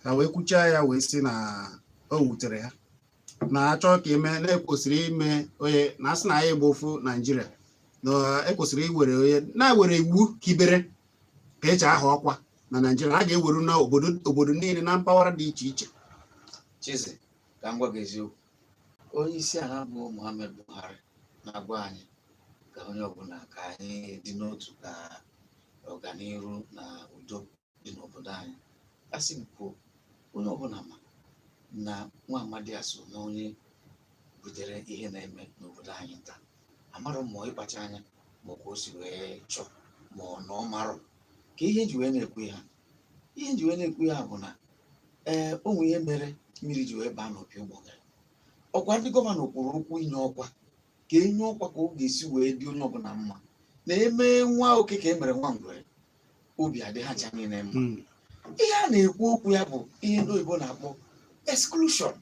S2: Ha wee kwuchaa ya wee sị na o wutere ha na achọ ka eme na ekwesịrị ime onye na asị na anyị bụ ofu Naịjirịa, na ekwesịrị iwere onye na-ewere iwu hibere ka eji aha ọkwa na Naịjirịa a ga-eweru na obodo obodo niile na mpaghara dị iche iche.
S3: Chizi, ka m gwa gị eziokwu, onye isi ala bụ Muhammad Buhari na-agwa anyị ka onye ọbụla ka anyị dị n'otu, ka ọganihu na udo dị n'obodo anyị. A sị m kwuo, onye ọbụla ma na nwa amadi a so na onye butere ihe na-eme n'obodo anyị taa. Amarọ m ma ọ ịkpacha anya ma ọ ka o si wee chọọ ma ọ na ọ marọ ka ihe ji wee na-ekwu ha. Ihe ji wee na-ekwu ya bụ na o nwe ihe mere mmiri ji wee baa n'opi ụgbọgịrị. Ọkwa ndị gọvanọ kwuru okwu inye ọkwa, ka enye ọkwa ka ọ ga-esi wee dị onye ọbụla mma, na eme nwa oke ka e mere nwa ngwere, obi adị ha ncha niile mma. Ihe a na-ekwu okwu ya bụ ihe ndị oyibo na-akpọ exclusion,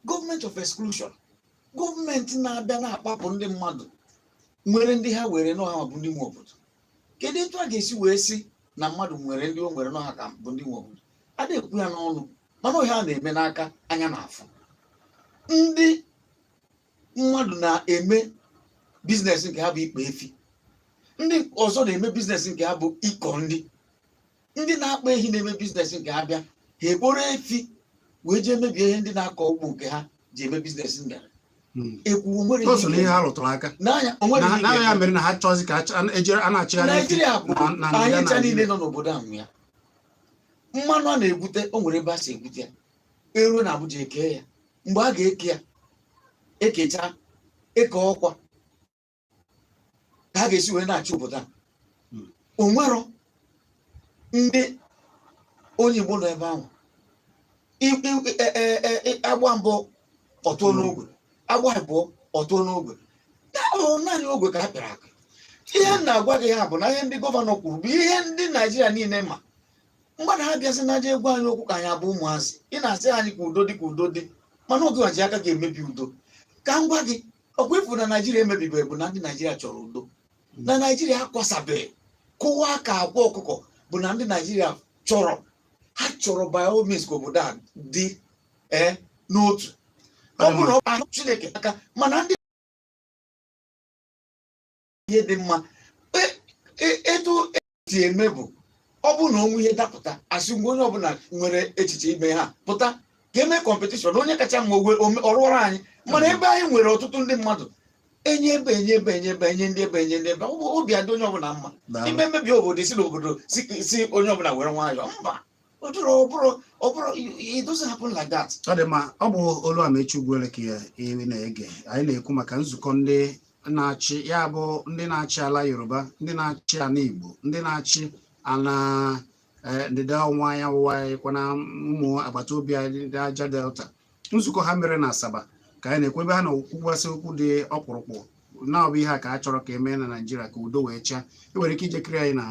S3: gọọmenti of exclusion, gọọmenti na-abịa na-akpapụ ndị mmadụ nwere ndị ha were n'ọha bụ ndị nwe obodo. Kedu etu a ga-esi wee sị na mmadụ nwere ndị o nwere n'ọha ka bụ ndị nwe obodo? A na-ekwu ya n'ọnụ, mana ọhịa a na-eme n'aka anya na-afụ. Ndị mmadụ na-eme business nke ha bụ ikpa efi, ndị ọzọ na-eme business nke ha bụ ịkọ nri, ndị na-akpa ehi na-eme business nke ha, bịa ha eboro efi wee jee mebie ihe ndị na-akọ ugbo nke ha ji eme business mere. Ekwu nwere
S2: O so na ihe ha rụtụrụ aka.
S3: N'anya o nwere
S2: na
S3: ihe
S2: na ya
S3: ga-eme.
S2: Mere na ha chọzi ka ejere a na-achịgharị efi
S3: Naijiria bụ
S2: na ndịda
S3: anyị ncha niile
S2: Naijiria.
S3: Nọ n'obodo a nwe ya. Mmanụ a na-egwute, o nwere ebe a si egwute ya, eruo na Abuja eke ya. Mgbe a ga-eke ya, ekecha eke ọkwa ka a ga-esi wee na-achị obodo a. O nwero ndị onye Igbo nọ ebe ahụ. Agba mbụ ọtụọ n'ogwe, agba abụọ ọtụọ n'ogwe. Ọ naanị ogwe ka a pịara aka. Ihe m na-agwa gị ha bụ na ihe ndị gọvanọ kwuru bụ ihe ndị Naijiria niile ma. Mmadụ ha bịazi na aja egwu anyị okwu ka anyị abụ ụmụazị. Ị na-asị anyị ka udo dị, ka udo dị, mana oge ji aka ga-emebi udo. Ka m gwa gị, ọkwa ifu na Naijiria emebibeghị bụ na ndị Naijiria chọrọ udo. Na Naijiria akwasabeghị kụwa ka akwa ọkụkọ bụ na ndị Naijiria chọrọ, ha chọrọ by all means ka obodo a dị n'otu. Ọ bụrụ na ọ ahụ Chineke aka, mana ndị ihe dị mma etu esi eme bụ ọ bụrụ na onwe ihe dapụta, asị mgbe onye ọbụla nwere echiche ime ha pụta ka eme competition, onye kacha mma ọrụọrụ anyị. Mana ebe anyị nwere ọtụtụ ndị mmadụ, enye ebe, enye ebe, enye ebe, enye ndị ebe, enye ndị ebe, obi adị onye ọbụla mma.
S2: Daalụ.
S3: Ime mmebi obodo si n'obodo si onye ọbụla were nwayọọ, mba, ọ dịrọ, ọ bụrụ it doesn't happen like that.
S2: Ọ dị mma. Ọ bụ olu Amechi Ugwuele ka ị na-ege. Anyị na-ekwu maka nzukọ ndị na-achị, ya bụ ndị na-achị ala Yoruba, ndị na-achị ala Igbo, ndị na-achị ala ndịda ọwụwa anyanwụ anyị, kwa na ụmụ agbata obi anyị ndị Niger Delta. Nzukọ ha mere na Asaba ka anyị na-ekwu, ebe ha na-ekwukwasị okwu dị ọkpụrụkpụ na ọ bụ ihe a ka a chọrọ ka emee na Naijiria ka udo wee chaa. E nwere ike ijekiri anyị na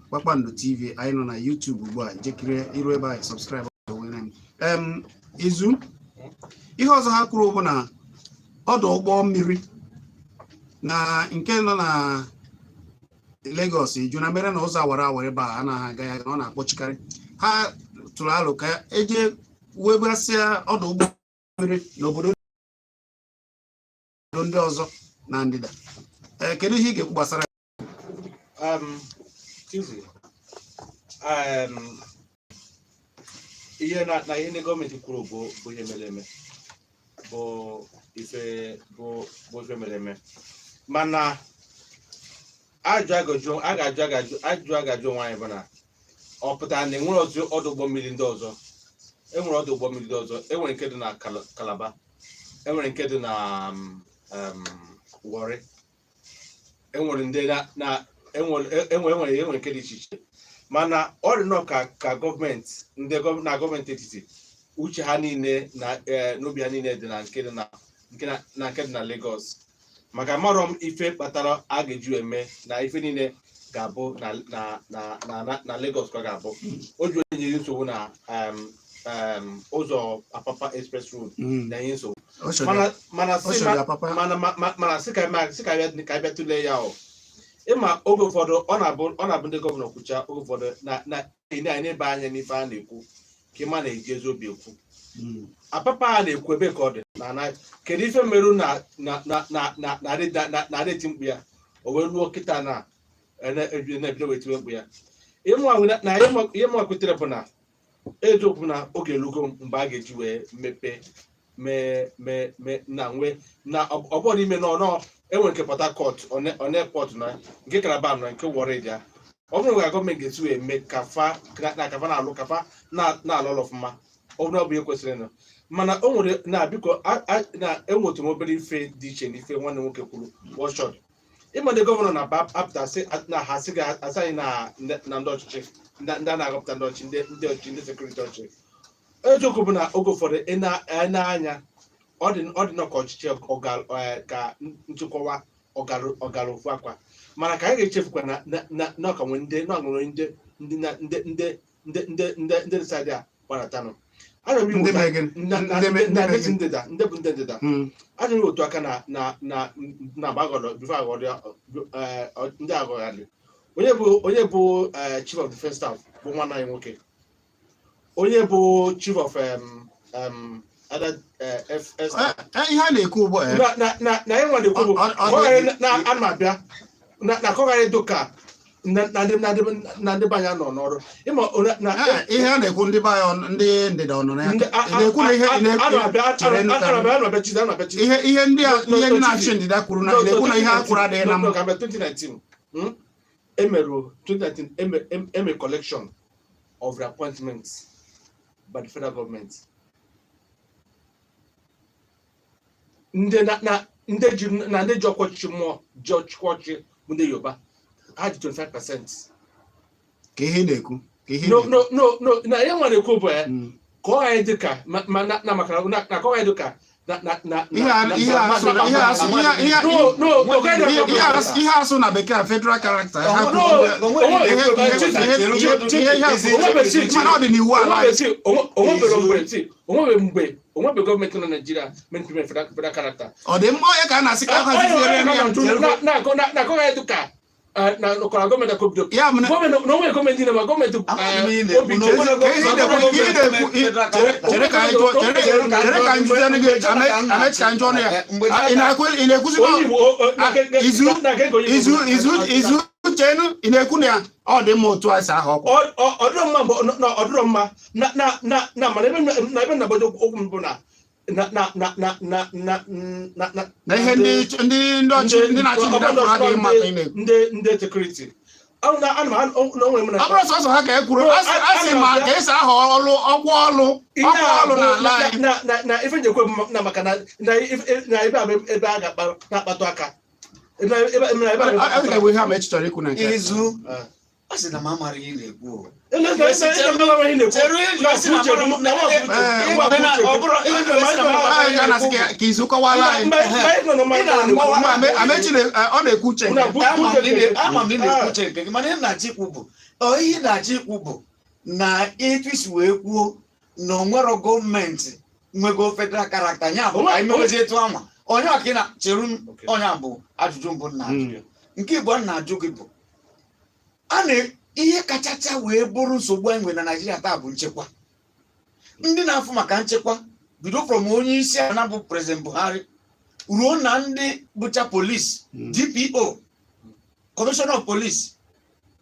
S2: Kpakpando TV. Anyị nọ na YouTube ugbu a. Jekiri iru ebe anyị, subscribe. Izu ihe ọzọ ha kwuru bụ na ọdụ ụgbọ mmiri na nke nọ na Lagos iju na mere na ụzọ awara awara ebe a anaghị aga ya, na ọ na-akpọchikarị. Ha tụrụ alo ka eje wegasịa ọdụ ụgbọ mmiri n'obodo ndị ọzọ na ndịda. Ee, kedu ihe ị ga-ekwu gbasara
S5: Chizi, ihe na ihe ndị gọọmenti kwuru bụ ihe mere eme, bụ ife bụ ife mere eme. Mana ajụ agajụ a ga-ajụ agajụ ajụ agajụ onwe anyị bụ na ọ pụtara na enwere ọzọ ọdụ ụgbọ mmiri ndị ọzọ Enwere ọdụ ụgbọ mmiri ndị ọzọ. Enwere nke dị na Calabar, enwere nke dị na Warri, enwere ndị na enwere nke dị iche iche, mana ọ dị nnọọ ka gọọmenti ndị na gọọmenti etiti, uche ha niile na n'obi ha niile dị na nke dị na nke na nke dị na Lagos, maka amarọ m ife kpatara a ga-eji eme na ife niile ga-abụ na Lagos ka ọ ga-abụ. O ji onye nyere nsogbu na ụzọ Apapa Express Road na-enye nsogbu. Mana
S2: Oshodi Apapa.
S5: Mana sị ka bịa tụlee ya. O ịma oge ụfọdụ ọ na-abụ ndị gọvanọ kwucha, oge ụfọdụ na na anyị na-ebe anya n'ife a na-ekwu ka ịma na-eji ezi obi ekwu. Apapa a na-ekwu, ebe ka ọ dị na kedu ife merụ na na eti mkpu ya, o wee ruo kịta na na-ebido wee tiwe mkpu ya? Ihe mụnwa kwetere bụ na eziokwu na oge elugo mgbe a ga-eji wee mepee mee mee mee na nwee na ọ bụrụ n'ime nọ enwere nke Port Harcourt, Onne port, na nke Calabar, na nke Warri dị ya. Ọ bụrụ na gọọmenti ga-esi wee mee kafa na kafa na-alụ kafa na-alụ ọrụ ọfụma, ọ bụrụ na ọ bụ ihe kwesịrị nụ. Mana o nwere na biko na enwetụ m obere ife dị iche n'ife nwanne nwoke kwuru wọshọt. Ịma ndị gọvanọ na apụta sị na ha sị ga-asa anyị na ndị ọchịchị, ndị a na-aghọpụta, ndị ọchịchị, ndị ọchịchị, ndị security ọchịchị. Eziokwu bụ na oge ụfọdụ ị na-anya ọ dị nọ ka ọchịchị ka nchịkọwa ọgara ofu akwa, mana ka anyị ga-echefukwa na ọka nwere ndị na nwere ndị ndị ndị ndị ndị ndị ndị ndị side a gbadatanụ. Ana m
S2: Ndị mere gịnị?
S5: na
S2: Ndị mere
S5: ndị si
S2: gịnị?
S5: ndịda, ndị bụ ndị ndịda. Ana m otu aka na mgbe aghọrọ before aghọrọ ndị aghọgharị, onye bụ chief of defense staff bụ nwanne anyị nwoke, onye bụ chief of other FS.
S2: Ihe a na-ekwu ugbu a
S5: Na ihe nwa na-ekwu bụ na ana m abịa na kọgharị dụka na ndị be anyị nọ n'ọrụ ịma na
S2: Ihe a na-ekwu, ndị be anyị, ndị ndịda ọ nọ na ya?
S5: Ndị
S2: Ị na-ekwu na ihe ị
S5: ana m
S2: na-ekwu
S5: abịa
S2: chere
S5: ana
S2: nụ ka
S5: m abịa, ana m abịa chizi, ana m abịa chizi.
S2: Ihe ndị a, ihe ndị na-achị ndịda kwuru na ị na-ekwu na ihe a kwuru adịghị na mma.
S5: Ka 2019 emerụ 2019 eme collection of the appointments by the federal government. Ndị na ndị ji na ndị ji ọkwa ọchịchị mmụọ ji ọchịchị ọchịchị bụ ndị Yoruba, ha ji 25%.
S2: Ka ihe ị na-ekwu, ka ihe ị
S5: No.
S2: na-ekwu.
S5: No, no, no, na ihe nwere ekwu bụ ya ka ọ ghara dị ka ma na maka na ka ọ ghara dị ka na
S2: Ihe a ihe a asụ ihe a asụ ihe ihe
S5: No, no, no,
S2: ihe asụ na bekee federal character ha
S5: No,
S2: kwuru ihe mana ọ dị n'iwu ala anyị.
S5: Onwebere mgbe, onwebe mgbe, onwebe gọọmenti nọ na Naịjirịa maintain federal character.
S2: Ọ dị mma, onye ka a na-asị ka a haziziere ya?
S5: Na-akọghị dị ka na kọrọ gọọmenti akọbido
S2: Ya bụ na
S5: gọọmenti na onwe gọọmenti na ma gọọmenti
S7: Amaghị m ihe ị na-ekwu
S5: obi
S7: na
S5: chere
S7: onwere
S2: Ka ihe ị na-ekwu, ihe ị na-ekwu, chere ka anyị jụọ, chere ka anyị jụzie gị. Amechi, ka anyị jụọ ọnụ ya. Ị na-ekwuzi
S5: onye Igbo
S2: izu izu izu chenu, ị na-ekwu na ya ọ dị mma otu a si aha ọkwa?
S5: Ọ dịrọ mma mgbe na ọ dịrọ mma na mana ebe na ebe na-agbaji okwu m bụ na na na na na na na na
S2: Na ihe ndị ọchị ndị na-achị ndịda kwuru adịghị mma ka ị na-ekwu?
S5: Ndị security ana m na onwe m na
S2: Ọ bụrụ sọsọ ha ka e kwuru, asị ma ka esi aha ọlụ ọkwa ọlụ
S5: ihe
S2: ọkwa
S5: a
S2: ọlụ
S5: bụ
S2: n'ala anyị.
S5: Na ife njekwe bụ na maka na ebe a bụ ebe a ga-akpa na-akpatụ aka ebe a
S2: Ọ ga-ewe ihe ama echi chọrọ ikwu na nke a.
S7: Izu
S5: Ah.
S7: a sị na m amara ihe ị na-ekwu o.
S5: Chere.
S2: Anyị ga na-asị ka izu kọwara anyị. Mba, Amechi ọ na-ekwu uche nke ya.
S7: Ama m na ị na-ekwu uche nke gị, mana ihe na-achọ ikwu bụ ihe na-achọ ikwu bụ na etu isi wee kwuo na onwero gọọmenti nwego federal character, ya bụ ka anyị mewezi etu anwa onye ọka ị na chere m. Onye a bụ ajụjụ mbụ m na-ajụ. Nke igbo m na-ajụ gị bụ a na ihe kachacha wee bụrụ nsogbu anyị nwere na Naịjirịa taa bụ nchekwa. Ndị na-afụ maka nchekwa, bido from onye isi ala bụ President Buhari ruo na ndị bụcha polisi, DPO, Commissioner of Police,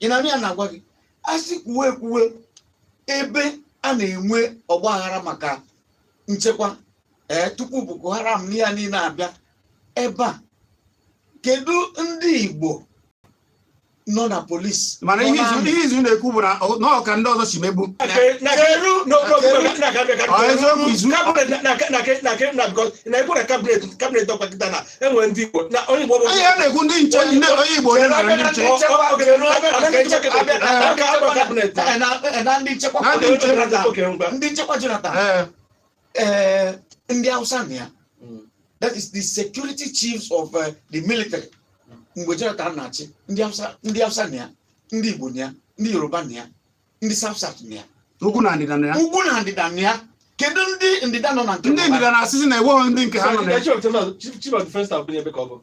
S7: ị na-anụ ya na-agwa gị asị kwuwe ekwuwe ebe a na-enwe ọgbaghara maka nchekwa ee tupu Boko Haram na ya niile abịa ebe a. Kedu ndị Igbo Nọ na police.
S2: Mana
S7: nọ
S2: ihe
S7: na
S2: izu
S7: army.
S2: ihe izu na-ekwu bụ na na ọ ka ndị ọzọ si megbu.
S7: Cheru, cheru.
S2: Ọ eziokwu izu.
S5: Na ekwu na cabinet ọkwa kịta na enwere ndị Igbo na onye Igbo bụ
S2: Ihe a na-ekwu, ndị nche, ndị onye Igbo, onye nara ndị nche.
S7: Na ndị nchekwa.
S2: Na ndị nche.
S7: Ndị nchekwa Jonathan.
S2: Ee.
S7: Ee, ndị Hausa na ya, that is the security chiefs of the military mgbe Jonathan na-achị, ndị Hausa, ndị Hausa na ya, ndị Igbo na ya, ndị Yoruba na ya, ndị South South na ya.
S2: Ugwu na ndịda na ya.
S7: Ugwu na ndịda na ya. Kedu ndị ndịda nọ na nke
S2: Ndị
S7: Buhari?
S2: ndịda na-asịsị na enweghị ndị nke ha nọ na ya.
S5: Chief of Defense Staff bụ ebe ka ọ bụ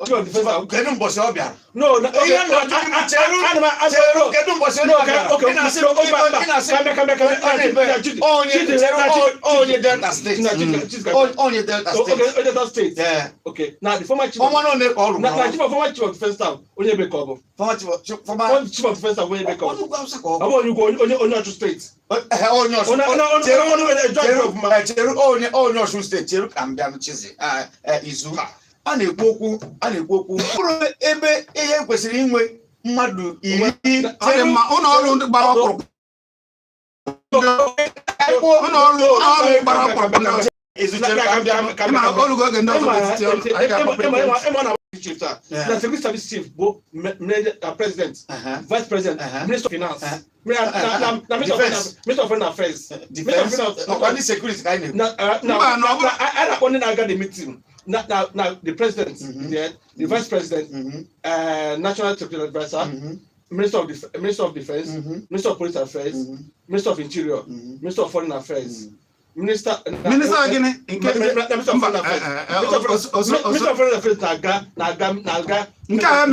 S5: Chief of Defense Staff.
S7: Kedu mbọchị ọ bịara?
S5: No, na
S7: Ihe m na-ajụ gị bụ, cheru, cheru, kedu mbọchị ọ bịara? Ị na-asị m, ị na-asị m, onye cheru, onye Delta State, onye Delta State.
S5: Onye Delta State.
S7: Ee.
S5: Okay, na the former chief
S7: Ọnwa na ole ka ọ rụrụ
S5: na
S7: ọrụ?
S5: chief of former chief of defense staff, onye ebe ka ọ bụ?
S7: Former chief of- chief- former
S5: Former chief of defense staff, onye ebe ka ọ
S7: Onye
S5: bụ?
S7: ugwu Hausa ka ọ
S5: Ọ
S7: bụ.
S5: bụ onye ugwu, onye Ọchụ State.
S7: Ehe, onye Ọshụn.
S5: Onye
S7: Cheru,
S5: onye
S7: cheru,
S5: ọfụma.
S7: cheru, onye Ọshụn State. Cheru ka m bịa chizi izu a na-ekwu okwu, a na-ekwu okwu mkpụrụ ebe ihe kwesịrị inwe mmadụ 10.
S2: Ọ dị mma, ụlọ ọrụ ndị gbara ọkpụrụkpụ, ụlọ ọrụ gbara ọkpụrụkpụ ndị ọzọ.
S7: Izu, cheru ka m bịa.
S2: Ị ma olugo oge ndị ọzọ ga-etiti ọnụ, anyị ga-akpọpụ ekwentị.
S5: Na security service chief bụ president, vice president, minister of finance, na minister of
S7: Defense.
S5: finance, minister of foreign affairs.
S7: Defense ọkwa ndị security ka anyị na-ekwu.
S5: Na
S2: Mba, na ọ bụrụ-
S5: a na-akpọ ndị na-aga the meeting na the president, the vice president, national security adviser, minister of defense, minister of police affairs, minister of interior, minister of foreign affairs, minister.
S2: Minista gịnị nke
S5: Minister of
S2: mba
S5: foreign affairs.
S2: eh,
S5: Minister of foreign affairs na-aga.
S2: Nke a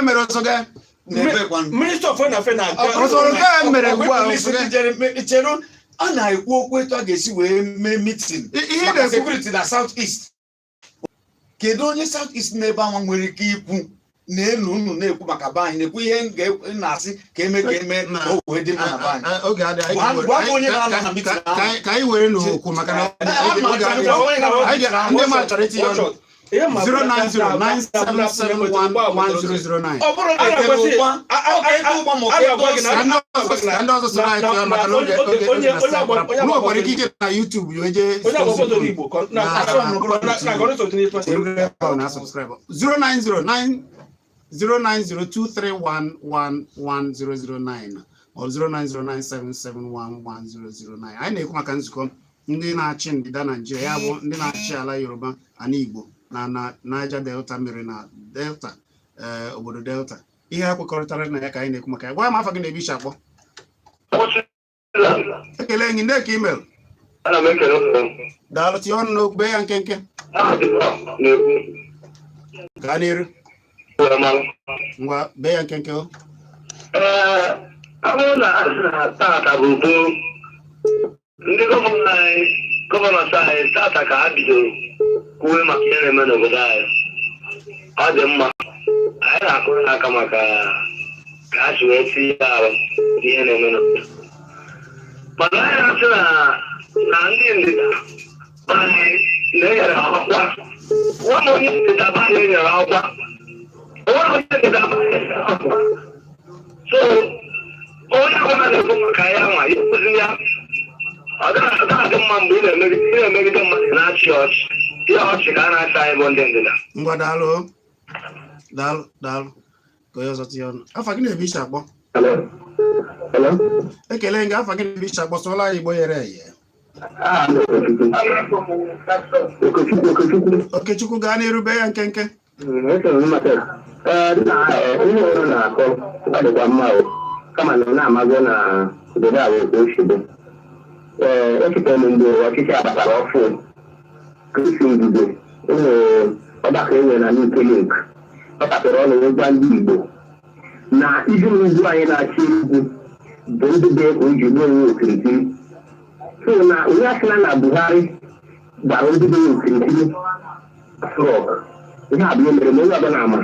S2: mere ọsọ ga
S7: Na-ebe kwanụ?
S5: Minister of foreign affairs na-aga.
S2: Ọsọ nke a mere ugbu a,
S7: Polisi
S2: ọsọ ga-
S7: cheru, a na-ekwu okwu etu a ga-esi wee mee meeting
S2: Ihe ị
S7: maka
S2: na-ekwu
S7: security na South East. Kedu onye South East n'ebe anwa nwere ike ikwu na elu unu na-ekwu maka be anyị, na-ekwu ihe m na-asị ka eme
S2: Na-
S7: ka o wee dị mma na be anyị?
S2: Oge adịghị, anyị
S7: Gwa
S2: ga-ewere-
S7: gwa m onye
S2: ka-
S7: na-anọ
S2: ka-
S7: na meeting
S2: ka-
S7: ahụ.
S2: ka anyị were n'okwu maka na oge adịghị. Ndị mmadụ chọrọ itinye ọnụ. 09097711009.
S7: Ọ bụrụ na eke ụgba, ọ ka eke ụgba ma ọ ka eke ose.
S2: Ka ndị ọzọ soro anyị tinye ọnụ maka na oge oge oge na-asa agbara. Unu nwekwara ike ije na YouTube wee jee
S5: Onye agbakọta Igbo na
S2: na subscribe 0909 09023111009 or 09097711009. Anyị na-ekwu maka nzukọ ndị na-achị ndịda Naijiria, ya bụ ndị na-achị ala Yoruba, ana Igbo na Niger Delta mere na Delta, obodo Delta. Ihe ha kwekọrịtara na ya ka anyị na-ekwu maka ya. Gwa m afa gị na ebe ishi akpọ. Ekele gị ndị ka email.
S8: Ana m ekele ụlọ.
S2: Daalụ, tinye ọnụ n'okwu, bee ya nkenke.
S8: Na-ekwu.
S2: Gaa n'iru. Ngwa, bee ya nkenke o.
S8: Ee, ọ bụrụ na a sị na tata bụ gboo, ndị governor anyị, governors anyị, tata ka ha bidoro kwuwe maka ihe na-eme n'obodo anyị, ọ dị mma. Anyị na-akụrụ ha aka maka ka ha si wee tinye arụ n'ihe na-eme n'obodo. Mana anyị na-asị na ndị ndịda be anyị na-enyere ha ọkwa, nwa m, onye ndịda be anyị enyere ọkwa, nwa onye ndịda be anyị enyere ọkwa. So onye ọbụla na-ekwu maka ya nwa ya ekwuzi ya, ọ gaghị adị mma mgbe ị na-emegide mmadụ na-achị ọchị. Ihe ọchị ka a na-achị anyị bụ ndị ndịda.
S2: Ngwa, daalụ o. Daalụ, daalụ. Ka onye ọzọ tinye ọnụ. Afa gị na-ebe iche akpọ. Ekele gị. Afa gị na-ebe iche akpọ. Sụọla anyị Igbo ghere eghe.
S8: Okechukwu.
S2: Okechukwu, gaa n'iru, bee ya nkenke.
S8: Ee, nna, ihe ọrụ na-akọ ọ dịkwa mma o, kama na ọ na-amago na obodo a bụ otu o si dị. Ee, echetara m mgbe ọchịchị a batara ọfụ, Kristi Ngige, e nwere ọgbakọ e nwere na Nike Lake. Ọ kapịrị ọnụ wee gwa ndị Igbo na iji ugwu anyị na-achị ugwu bụ ndị dị ka o ji gbuo onwe okirikiri. So na onye asịla na Buhari gbara ndị dị okirikiri frọk. Ihe a bụ ihe mere ma onye ọbụla ama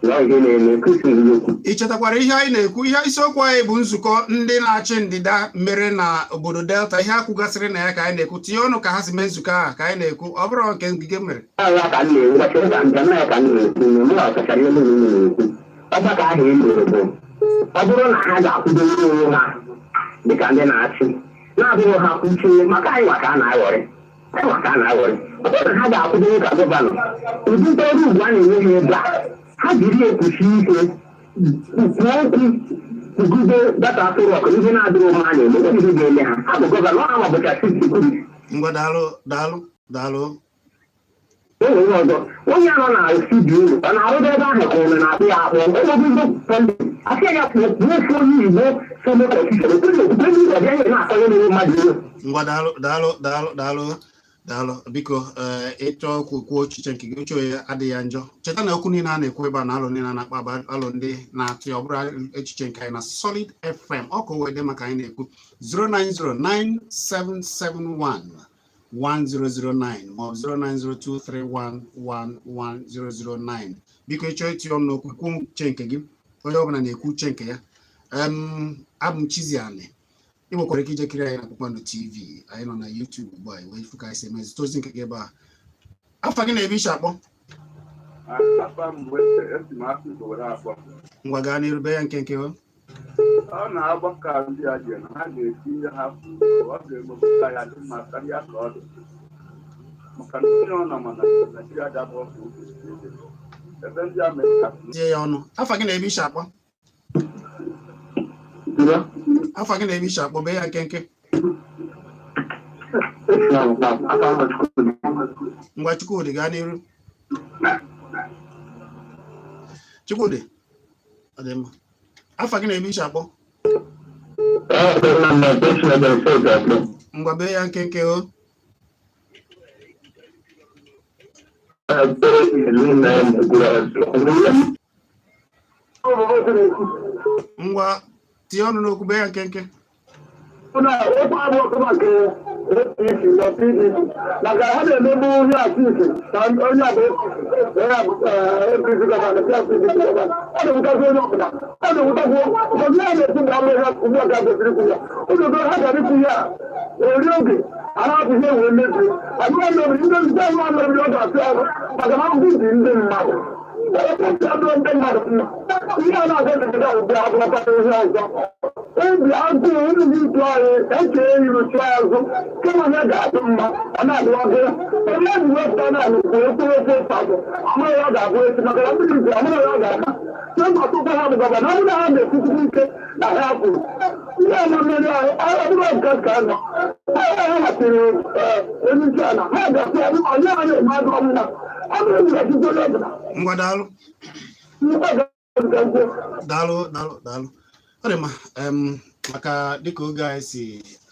S8: na ọ ihe na-eme. Kristi Ngige okwu.
S2: Ị chetakwara ihe anyị na-ekwu? Ihe isiokwu anyị bụ nzukọ ndị na-achị ndịda mere na obodo Delta. Ihe a kwugasịrị na ya ka anyị na-ekwu. Tinye ọnụ ka ha si mee nzukọ ahụ ka anyị na-ekwu, ọ bụrụ nke Ngige mere.
S8: Agha ka m na-ekwu, gbachara ka njem ya ka m na-ekwu, mụ na ọkachara ihe niile m na-ekwu. Ọgbakọ ahụ e mere bụ ọ bụrụ na ha ga-akwụdoro onwe ha dịka ndị na-achị na-abụghị ha kwuchie maka anyị nwa ka a na-aghọrị, anyị nwa ka a na-aghọrị. Ọ bụrụ na ha ga-akwụdoro ka governor, ụdị ọrụ ugwu a na-enye ha ebe a, ha jiri ekwusi ike kwuo okwu kwugide data atụrụ ọkụ ihe na-adịghị mma a na-eme, onye ihe ga-eme ha. Ha bụ governor, ha ma bụcha security.
S2: Ngwa, daalụ, daalụ, daalụ.
S8: Enwe ihe ọzọ, onye anọ na studio unu ọ na-arụdo ebe ahụ ka ọ na-akpụ ya akpụ enweghị asị ya kwuo ofu onye Igbo so constitution okpere okwukwe ndị Igbo bịa ihe na-akọnye n'onwe mmadụ iwe.
S2: Ngwa, daalụ, daalụ, daalụ, daalụ, daalụ. Biko, ee, ịchọ okwu, kwuo echiche nke gị. Uche onye adịghị ya njọ. Cheta na okwu niile a na-ekwu ebe a na alụ niile a na-akpa bụ alụ ndị na-atụ ya. Ọ bụrụ echiche nke anyị na Solid FM, ọ ka o wee dị maka anyị na-ekwu 0909771 1009 maọbụ 09023111009. Biko, ịchọọ itinye ọnụ n'okwu, kwuo uche nke gị. Onye ọbụla na-ekwu uche nke ya. Abụ m Chiziani. Ị nwekwara ike ije kiri anyị na Kpakpando TV. Anyị nọ na YouTube ugbu a wee fụ ka anyị si eme. Zite ozi nke gị ebe a. Afa gị na-ebe ishi akpọ?
S9: Afa mgbe esi m afọ Igbo were akpọ.
S2: Ngwa, gaa n'iru, be ya nkenke o.
S9: Ọ na-agbakọ ndị a ji na ha ga-esi ihe ha kwuru, ọ ga-emepụta ya dị mma karịa ka ọ dị, maka na onye ọ nọ mana Naijiria ga-abụ ọkụ ebe ndị Amerịka.
S2: Tie ya ọnụ. Afa gị na-ebe ishi akpọ? Afa gị na-ebe ishi akpọ? Bee ya nkenke. Ngwa, Chukwudị, gaa n'iru. Chukwudị, ọ dị mma. Afa gị na-ebe ishi akpọ? Ngwa, bee ya nkenke o. Ngwa, tinye ọnụ n'okwu, bee ya nkenke.
S8: Okwu abụọ kama nke APC na PDP maka ha na-emegbu onye Atiku na onye abụ APC governor, PDP governor. Ọ na-ewutakwu onye ọbụla, ọ na-ewutakwu ụfọdụ ya na-esi na ama ihe ugbu a ka kwesịrị ikwu ya ụzọ ha gara ikwu ya eri oge a na-apụ ihe wee mebie abụọ mebiri ndị ndị ahụ mebiri. Ọ ga-asị ọrụ maka na ahụhụ dị ndị mmadụ ndị mmadụ mma. Ihe a na-aga n'obodo ahụ bụ abụrụkwa ihe ọzọ obi agụụ nri itu anyị eche eyiri chụọ azụ kama ya ga-adị mma. Ọ na-adịwago onye ji wepụta naanị kwuo okwu okwu ụfọdụ amaghị ọ ga-abụ echi maka na mmiri ji amaghị ọ ga-ama na ọtụtụ ha bụ governor. Ọ bụrụ na ha na-ekwuchukwu ike na ha kwuru ihe ama mmeri ahụ, ọ bụrụ nke ka nọ ha hapụrụ onye isi ala, ha ga-asị onye a na-eme agụọ mma ọ bụrụ na ọtụtụ onye ọbụla.
S2: Ngwa, daalụ.
S8: Nnukwu ga-agwụ.
S2: Daalụ, daalụ, daalụ. Ọ dị mma. Maka dịka oge anyị si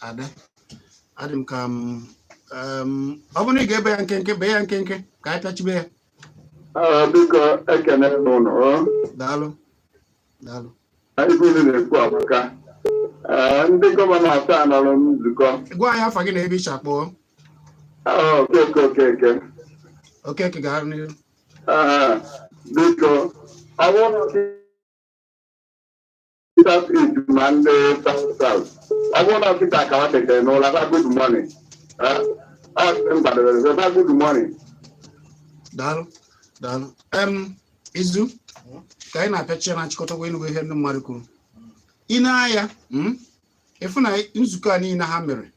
S2: adị, adị m ka m ọ bụrụ na ị ga-ebe ya nkenke, bee ya nkenke ka anyị pịachibe ya.
S9: Biko, ekene m ụnụ.
S2: Daalụ, daalụ.
S9: Ibe unu na-ekwu amaka. Ndị governor asaa nọrọ nzukọ.
S2: Gwa anyị afa gị na ebe ishi akpọ.
S9: Okeke, Okeke.
S2: Okeke, gaa n'ihu.
S9: Biko, ọ bụrụ South East ma ndị South South, ọ bụrụ na ọkịta ka ha tetere n'ụlọ fa, good morning. Ọ m kwadobere fa, good morning.
S2: Daalụ, daalụ. Izu ka anyị na-apịachi ya na nchịkọtakwa ịnụgo ihe ndị mmadụ kwuru. Ị na-anya ịfụ na nzukọ a niile ha mere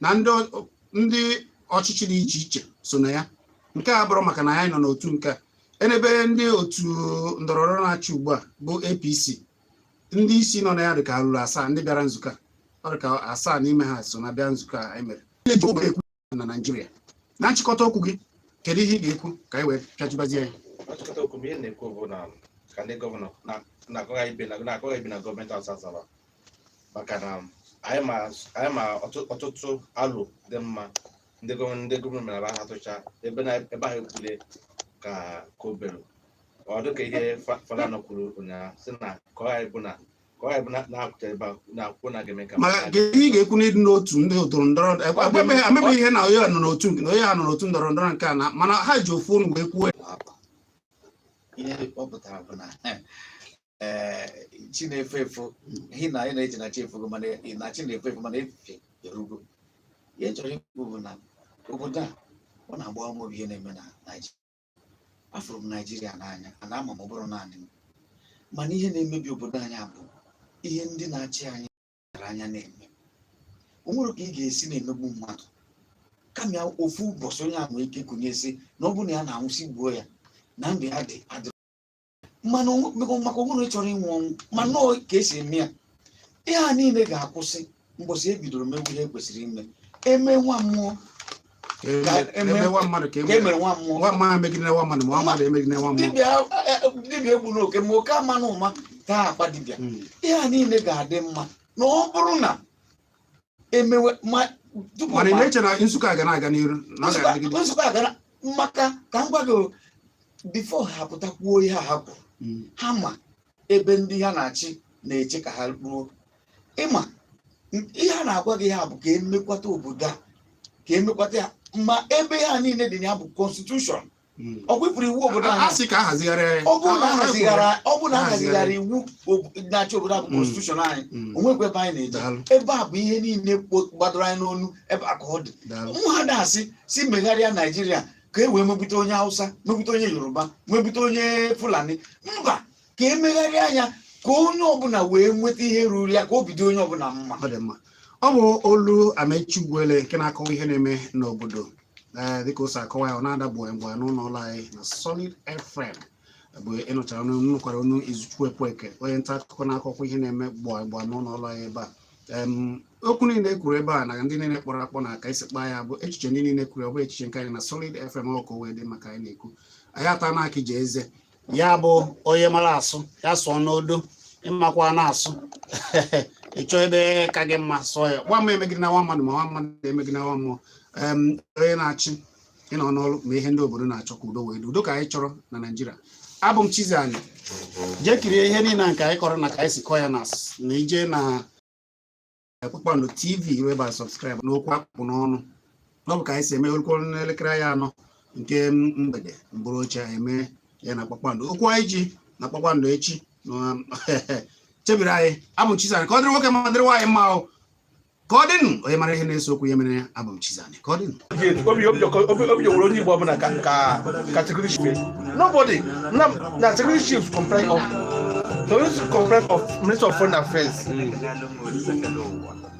S2: na ndị ọchịchị dị iche iche so na ya. Nke a bụrụ maka na anyị nọ n'otu nke a enebe ndị otu ndọrọndọrọ na-achị ugbu a bụ APC, ndị isi nọ na ya dị ka ruru asaa. Ndị bịara nzukọ a, ọ dị ka asaa n'ime ha so na bịa nzukọ a anyị mere ekwu na Naịjirịa. Na nchịkọta okwu gị, kedu ihe ị ga-ekwu ka anyị wee pịachibazie ya?
S5: Nchịkọta okwu m, ihe na-ekwu bụ na ka ndị governor na-akọghị ibe na gọọmenti Asaba, maka na anyị ma ọtụtụ alụ dị mma ndị governor mere ha tụcha ebe na ebe ahụ ekwule ka o belu. Ọ dịka ihe Falana kwuru ụnyaahụ sị na ka ọ ghara ịbụ na ka ọ ghara ịbụ na na-akwụcha ebe ahụ na-akwụ na ga-eme ka
S2: Maka kedu ihe ị ga-ekwu n'ịdị n'otu ndị ndọrọ ndọrọ amebeghị ihe na onye a nọ n'otu na onye a nọ n'otu ndọrọ ndọrọ nke a na mana ha ji ofu ọnụ wee kwuo?
S3: Ihe ọ pụtara bụ na ee, chi na-efo efo ihe na anyị na-eji na chi efogo, mana na chi na-efo efo, mana efe erugo. Ihe chọrọ ikwu bụ na obodo a ọ na-agba ọnwa ihe na-eme na Naịjirịa. Afụrụ m Naijiria n'anya, ana ama m ọ bụrụ naanị m.
S7: Mana ihe na-emebi obodo anyị bụ ihe ndị na-achị anyị kpachara anya na-eme. O nwere ka ị ga-esi na-emegbu mmadụ, kama ya ofu ụbọchị onye ahụ nwere ike kụnyesi na ọ bụrụ na ya na-anwụsị, gbuo ya na ndụ ya dị adịrị. Mana maka onwere chọrọ ịnwụ ọnwụ, ma nnọọ ka esi eme ya, ihe a niile ga-akwụsị mbọsị e bidoro mewe ihe e kwesịrị ime. Eme nwa mmụọ ka
S2: emewa mmadụ ka
S7: ka e mere nwa mmụọ.
S2: Nwa mmadụ emegide nwa mmadụ, ma nwa mmadụ emegide nwa mmụọ.
S7: Dibịa, dibịa egbu n'oke, ma oke ama na ụma taa akpa dibịa. Ihe a niile ga-adị mma na ọ bụrụ na emewe ma tupu
S2: Mana ị na-eche na nzukọ a ga na-aga n'iru, na ọ ga-adịgide?
S7: Nzukọ a gara maka ka m gwa gị, before ha pụta kwuo ihe a ha kwuru, ha ma ebe ndị ha na-achị na-eche ka ha ruo. Ịma ihe a na-agwa gị, ha bụ ka emekwata obodo a, ka emekwata ya. Ma ebe ha niile dị na ya bụ constitution. Ọ kwepụrụ iwu obodo
S2: A
S7: anyị.
S2: sị ka a hazigharịa ya.
S7: Ọ bụrụ na ahazigara, ọ bụrụ na
S2: Ahazigharị.
S7: ahazigara iwu na-achị obodo a bụ constitution anyị, onwekwa ebe anyị na-eje.
S2: Daalụ.
S7: Ebe a bụ ihe niile gbadoro anyị n'onu, ebe a ka ọ dị.
S2: Daalụ.
S7: Mụ ha na-asị si megharịa Naijiria ka e wee megbute onye Hausa, megbute onye Yoruba, megbute onye Fulani. Mba, ka emegharịa anya ka onye ọbụla wee nweta ihe ruru ya, ka obi dị onye ọbụla mma.
S2: Ọ dị mma. Ọ bụ olu Amechi Ugwuele nke na-akọwa ihe na-eme n'obodo. Ee, dịka o si akọwa ya, ọ na-ada gbue mgbe n'ụlọ ụlọ anyị na Solid FM bụ ịnụchara ọnụ, nụkwara ọnụ Izuchukwu Ekweke, onye nta akụkọ na-akọkwa ihe na-eme gbua gbua n'ụlọ ụlọ anyị ebe a. Okwu niile e kwuru ebe a na ndị niile kpọrọ akpọ na ka esi kpaa ya bụ echiche ndị niile kwuru. Ọ bụ echiche nke anyị na Solid FM. Ọkụ wee dị maka anyị na-ekwu, anyị ata na aka ije eze ya bụ onye mara asụ ya sụọ n'odo. Ịmakwa na-asụ, ịchọ ebe ka gị mma sụọ ya. Nwa mmụọ emegide na nwa mmadụ, ma nwa mmadụ emegide na nwa mmụọ. Onye na-achị ịnọ n'ọrụ ma ihe ndị obodo na-achọ ka udo wee dị. Udo ka anyị chọrọ na Naịjirịa. Abụ m Chizzy. Jee kirie ihe niile nke anyị kọrọ na ka anyị si kọọ ya na ije na Kpakpando TV ebe a, subscribe n'okwu akpụ n'ọnụ. Ọ bụ ka anyị si eme olukwu n'elekere ya 4 nke mgbede, mbụrụ oche eme ya na Kpakpando. Okwu anyị ji na Kpakpando echi na chebiri anyị. Abụ m Chizzy. Ka ọ dịrị nwoke ma dịrị nwaanyị mma o. Ka ọ dịnụ. Onye mara ihe na-ese okwu ya mere ya. Abụ m Chizzy. Ka ọ dịnụ.
S5: Obi obi obi obi nwere onye Igbo ọbụla ka security chief. Nobody na security chief comprise of Minister of Foreign Affairs.